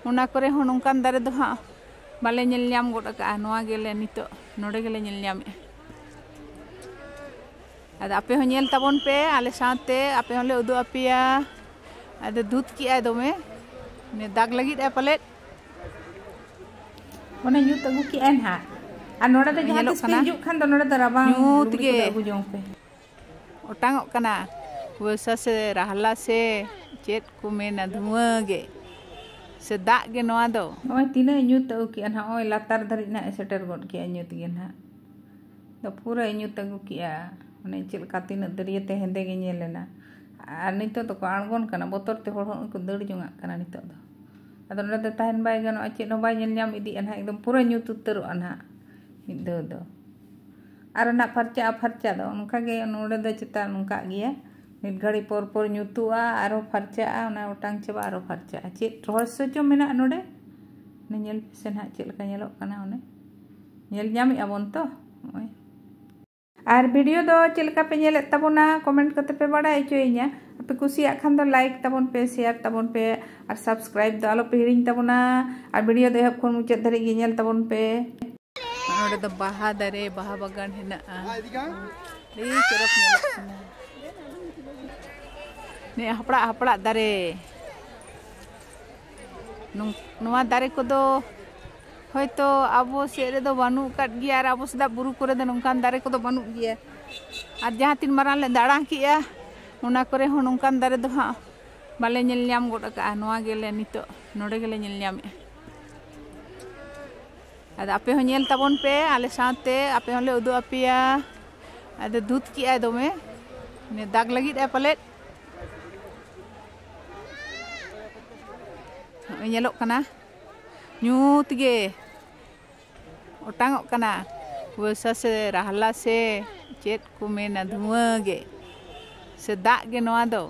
ᱚᱱᱟ ᱠᱚᱨᱮ ᱦᱚᱸ ᱱᱚᱝᱠᱟᱱ ᱫᱟᱨᱮ ᱫᱚ ᱦᱟᱸᱜ ᱵᱟᱞᱮ ᱧᱮᱞ ᱧᱟᱢ ᱜᱚᱫ ᱟᱠᱟᱜᱼᱟ᱾ ᱱᱚᱣᱟ ᱜᱮᱞᱮ ᱱᱤᱛᱚᱜ ᱱᱚᱰᱮ ᱜᱮᱞᱮ ᱧᱮᱞ ᱧᱟᱢᱮᱜᱼᱟ᱾ ᱟᱫᱚ ᱟᱯᱮ ᱦᱚᱸ ᱧᱮᱞ ᱛᱟᱵᱚᱱ ᱯᱮ ᱟᱞᱮ ᱥᱟᱶᱛᱮ, ᱟᱯᱮ ᱦᱚᱸᱞᱮ ᱩᱫᱩᱜ ᱟᱯᱮᱭᱟ᱾ ᱟᱫᱚ ᱫᱷᱩᱛ ᱠᱮᱜᱼᱟᱭ ᱫᱚᱢᱮ, ᱫᱟᱜᱽ ᱞᱟᱹᱜᱤᱫ ᱟᱭ ᱯᱟᱞᱮᱫ᱾ ᱚᱱᱮ ᱧᱩᱛ ᱟᱹᱜᱩ ᱠᱮᱜᱼᱟᱭ ᱱᱟᱦᱟᱜ᱾ ᱟᱨ ᱱᱚᱰᱮ ᱫᱚ ᱡᱟᱦᱟᱸ ᱧᱮᱞᱚᱜ ᱛᱤᱥ ᱯᱮ ᱠᱟᱱᱟ᱾ ᱦᱤᱡᱩᱜ ᱠᱷᱟᱱ ᱫᱚ ᱱᱚᱰᱮ ᱫᱚ ᱨᱟᱵᱟᱝ ᱧᱩᱛ ᱞᱩᱜᱽᱲᱤ ᱜᱮ᱾ ᱠᱚᱫᱚ ᱟᱹᱜᱩ ᱡᱚᱝ ᱯᱮ᱾ ᱚᱴᱟᱝᱚᱜ ᱠᱟᱱᱟ᱾ ᱠᱩᱣᱟᱹᱥᱟ ᱥᱮ ᱨᱟᱦᱞᱟ ᱥᱮ ᱪᱮᱫ ᱠᱚ ᱢᱮᱱᱟ, ᱫᱷᱩᱣᱟᱹ ᱜᱮ, ᱥᱮ ᱫᱟᱜ ᱜᱮ ᱱᱚᱣᱟ ᱫᱚ? ᱱᱚᱜᱼᱚᱭ ᱛᱤᱱᱟᱹᱜ ᱧᱩᱛ ᱟᱹᱜᱩ ᱠᱮᱜᱼᱟ ᱱᱟᱦᱟᱜ, ᱱᱚᱜᱼᱚᱭ ᱞᱟᱛᱟᱨ ᱫᱷᱟᱹᱨᱤᱡ ᱱᱟᱦᱟᱜ ᱮ ᱥᱮᱴᱮᱨ ᱜᱚᱫ ᱠᱮᱜᱼᱟ ᱧᱩᱛ ᱜᱮ ᱱᱟᱦᱟᱜ᱾ ᱫᱚ ᱯᱩᱨᱟᱹ ᱧᱩᱛ ᱟᱹᱜᱩ ᱠᱮᱜᱼᱟ᱾ ᱚᱱᱮ ᱪᱮᱫ ᱞᱮᱠᱟ ᱛᱤᱱᱟᱹᱜ ᱫᱟᱹᱨᱭᱟᱹ ᱛᱮ ᱦᱮᱸᱫᱮ ᱜᱮ ᱧᱮᱞ ᱮᱱᱟ᱾ ᱟᱨ ᱱᱤᱛᱚᱜ ᱫᱚᱠᱚ ᱟᱬᱜᱚᱱ ᱠᱟᱱᱟ, ᱵᱚᱛᱚᱨ ᱛᱮ ᱦᱚᱲ ᱦᱚᱸ ᱠᱚ ᱫᱟᱹᱲ ᱡᱚᱝᱟᱜ ᱠᱟᱱᱟ ᱱᱤᱛᱚᱜ ᱫᱚ᱾ ᱟᱫᱚ ᱱᱚᱰᱮ ᱫᱚ ᱛᱟᱦᱮᱱ ᱵᱟᱭ ᱜᱟᱱᱚᱜᱼᱟ, ᱪᱮᱫ ᱦᱚᱸ ᱵᱟᱭ ᱧᱮᱞ ᱧᱟᱢ ᱤᱫᱤᱜᱼᱟ ᱱᱟᱦᱟᱜ, ᱮᱠᱫᱚᱢ ᱯᱩᱨᱟᱹ ᱧᱩᱛ ᱩᱛᱟᱹᱨᱚᱜᱼᱟ ᱱᱟᱦᱟᱜ ᱢᱤᱫ ᱫᱷᱟᱣ ᱫᱚ᱾ ᱟᱨ ᱱᱟᱜ ᱯᱷᱟᱨᱪᱟᱜᱼᱟ, ᱯᱷᱟᱨᱪᱟ ᱫᱚ ᱚᱱᱠᱟ ᱜᱮ ᱱᱚᱰᱮ ᱫᱚ ᱪᱮᱛᱟᱱ ᱱᱚᱝᱠᱟᱜ ᱜᱮᱭᱟ᱾ ᱢᱤᱫ ᱜᱷᱟᱹᱲᱤ ᱯᱚᱨ ᱯᱚᱨ ᱧᱩᱛᱩᱜᱼᱟ, ᱟᱨᱦᱚᱸ ᱯᱷᱟᱨᱪᱟᱜᱼᱟ, ᱚᱱᱟ ᱚᱴᱟᱝ ᱪᱟᱵᱟᱜᱼᱟ, ᱟᱨᱦᱚᱸ ᱯᱷᱟᱨᱪᱟᱜᱼᱟ᱾ ᱪᱮᱫ ᱨᱚᱦᱚᱥᱭᱚ ᱪᱚ ᱢᱮᱱᱟᱜᱼᱟ ᱱᱚᱰᱮ? ᱚᱱᱮ ᱧᱮᱞ ᱯᱮᱥᱮ ᱱᱟᱦᱟᱜ ᱪᱮᱫ ᱞᱮᱠᱟ ᱧᱮᱞᱚᱜ ᱠᱟᱱᱟ᱾ ᱚᱱᱮ ᱧᱮᱞ ᱧᱟᱢᱮᱜᱼᱟ ᱵᱚᱱ ᱛᱚ ᱱᱚᱜᱼᱚᱭ᱾ ᱟᱨ ᱵᱷᱤᱰᱤᱭᱳ ᱫᱚ ᱪᱮᱫ ᱞᱮᱠᱟ ᱯᱮ ᱧᱮᱞᱮᱫ ᱛᱟᱵᱚᱱᱟ, ᱠᱚᱢᱮᱱᱴ ᱠᱟᱛᱮ ᱯᱮ ᱵᱟᱲᱟᱭ ᱦᱚᱪᱚᱭᱤᱧᱟ᱾ ᱟᱯᱮ ᱠᱩᱥᱤᱭᱟᱜ ᱠᱷᱟᱱ ᱫᱚ ᱞᱟᱭᱤᱠ ᱛᱟᱵᱚᱱ ᱯᱮ, ᱥᱮᱭᱟᱨ ᱛᱟᱵᱚᱱ ᱯᱮ, ᱟᱨ ᱥᱟᱵᱥᱠᱨᱟᱭᱤᱵ ᱫᱚ ᱟᱞᱚ ᱯᱮ ᱦᱤᱲᱤᱧ ᱛᱟᱵᱚᱱᱟ᱾ ᱟᱨ ᱵᱷᱤᱰᱤᱭᱳ ᱫᱚ ᱮᱦᱚᱵ ᱠᱷᱚᱱ ᱢᱩᱪᱟᱹᱫ ᱫᱷᱟᱹᱨᱤᱡ ᱜᱮ ᱧᱮᱞ ᱛᱟᱵᱚᱱ ᱯᱮ᱾ ᱱᱚᱰᱮ ᱫᱚ ᱵᱟᱦᱟ ᱫᱟᱨᱮ, ᱵᱟᱦᱟ ᱵᱟᱜᱟᱱ ᱦᱮᱱᱟᱜᱼᱟ᱾ ᱟᱹᱰᱤ ᱪᱚᱨᱚᱠ ᱧᱮᱞᱚᱜ ᱠᱟᱱᱟ᱾ ᱱᱤᱭᱟᱹ ᱦᱟᱯᱲᱟᱜ ᱦᱟᱯᱲᱟᱜ ᱫᱟᱨᱮ᱾ ᱱᱚᱝ-, ᱱᱚᱣᱟ ᱫᱟᱨᱮ ᱠᱚᱫᱚ ᱦᱚᱭᱛᱳ ᱟᱵᱚ ᱥᱮᱫ ᱨᱮᱫᱚ ᱵᱟᱹᱱᱩᱜ ᱟᱠᱟᱫ ᱜᱮᱭᱟ, ᱟᱨ ᱟᱵᱚ ᱥᱮᱫᱟᱜ ᱵᱩᱨᱩ ᱠᱚᱨᱮ ᱫᱚ ᱱᱚᱝᱠᱟᱱ ᱫᱟᱨᱮ ᱠᱚᱫᱚ ᱵᱟᱹᱱᱩᱜ ᱜᱮᱭᱟ᱾ ᱟᱨ ᱡᱟᱦᱟᱸ ᱛᱤᱱ ᱢᱟᱨᱟᱝ ᱞᱮ ᱫᱟᱬᱟ ᱠᱮᱜᱼᱟ, ᱚᱱᱟ ᱠᱚᱨᱮ ᱦᱚᱸ ᱱᱚᱝᱠᱟᱱ ᱫᱟᱨᱮ ᱫᱚ ᱦᱟᱸᱜ ᱵᱟᱞᱮ ᱧᱮᱞ ᱧᱟᱢ ᱜᱚᱫ ᱟᱠᱟᱜᱼᱟ᱾ ᱱᱚᱣᱟ ᱜᱮᱞᱮ ᱱᱤᱛᱚᱜ ᱱᱚᱰᱮ ᱜᱮᱞᱮ ᱧᱮᱞ ᱧᱟᱢᱮᱜᱼᱟ᱾ ᱟᱫᱚ ᱟᱯᱮ ᱦᱚᱸ ᱧᱮᱞ ᱛᱟᱵᱚᱱ ᱯᱮ, ᱟᱞᱮ ᱥᱟᱶᱛᱮ ᱟᱯᱮ ᱦᱚᱸᱞᱮ ᱩᱫᱩᱜ ᱟᱯᱮᱭᱟ᱾ ᱟᱫᱚ ᱫᱩᱫ ᱠᱮᱜᱼᱟᱭ ᱫᱚᱢᱮ, ᱱᱮ ᱫᱟᱜᱽ ᱞᱟᱹᱜᱤᱫ ᱟᱭ ᱯᱟᱞᱮᱫ᱾ ᱱᱚᱜᱼᱚᱭ ᱧᱮᱞᱚᱜ ᱠᱟᱱᱟ, ᱧᱩᱛ ᱜᱮ ᱚᱴᱟᱝᱚᱜ ᱠᱟᱱᱟ᱾ ᱠᱩᱣᱟᱹᱥᱟ ᱥᱮ ᱨᱟᱦᱞᱟ ᱥᱮ ᱪᱮᱫ ᱠᱚ ᱢᱮᱱᱟ, ᱫᱷᱩᱣᱟᱹ ᱜᱮ ᱥᱮ ᱫᱟᱜ ᱜᱮ ᱱᱚᱣᱟ ᱫᱚ᱾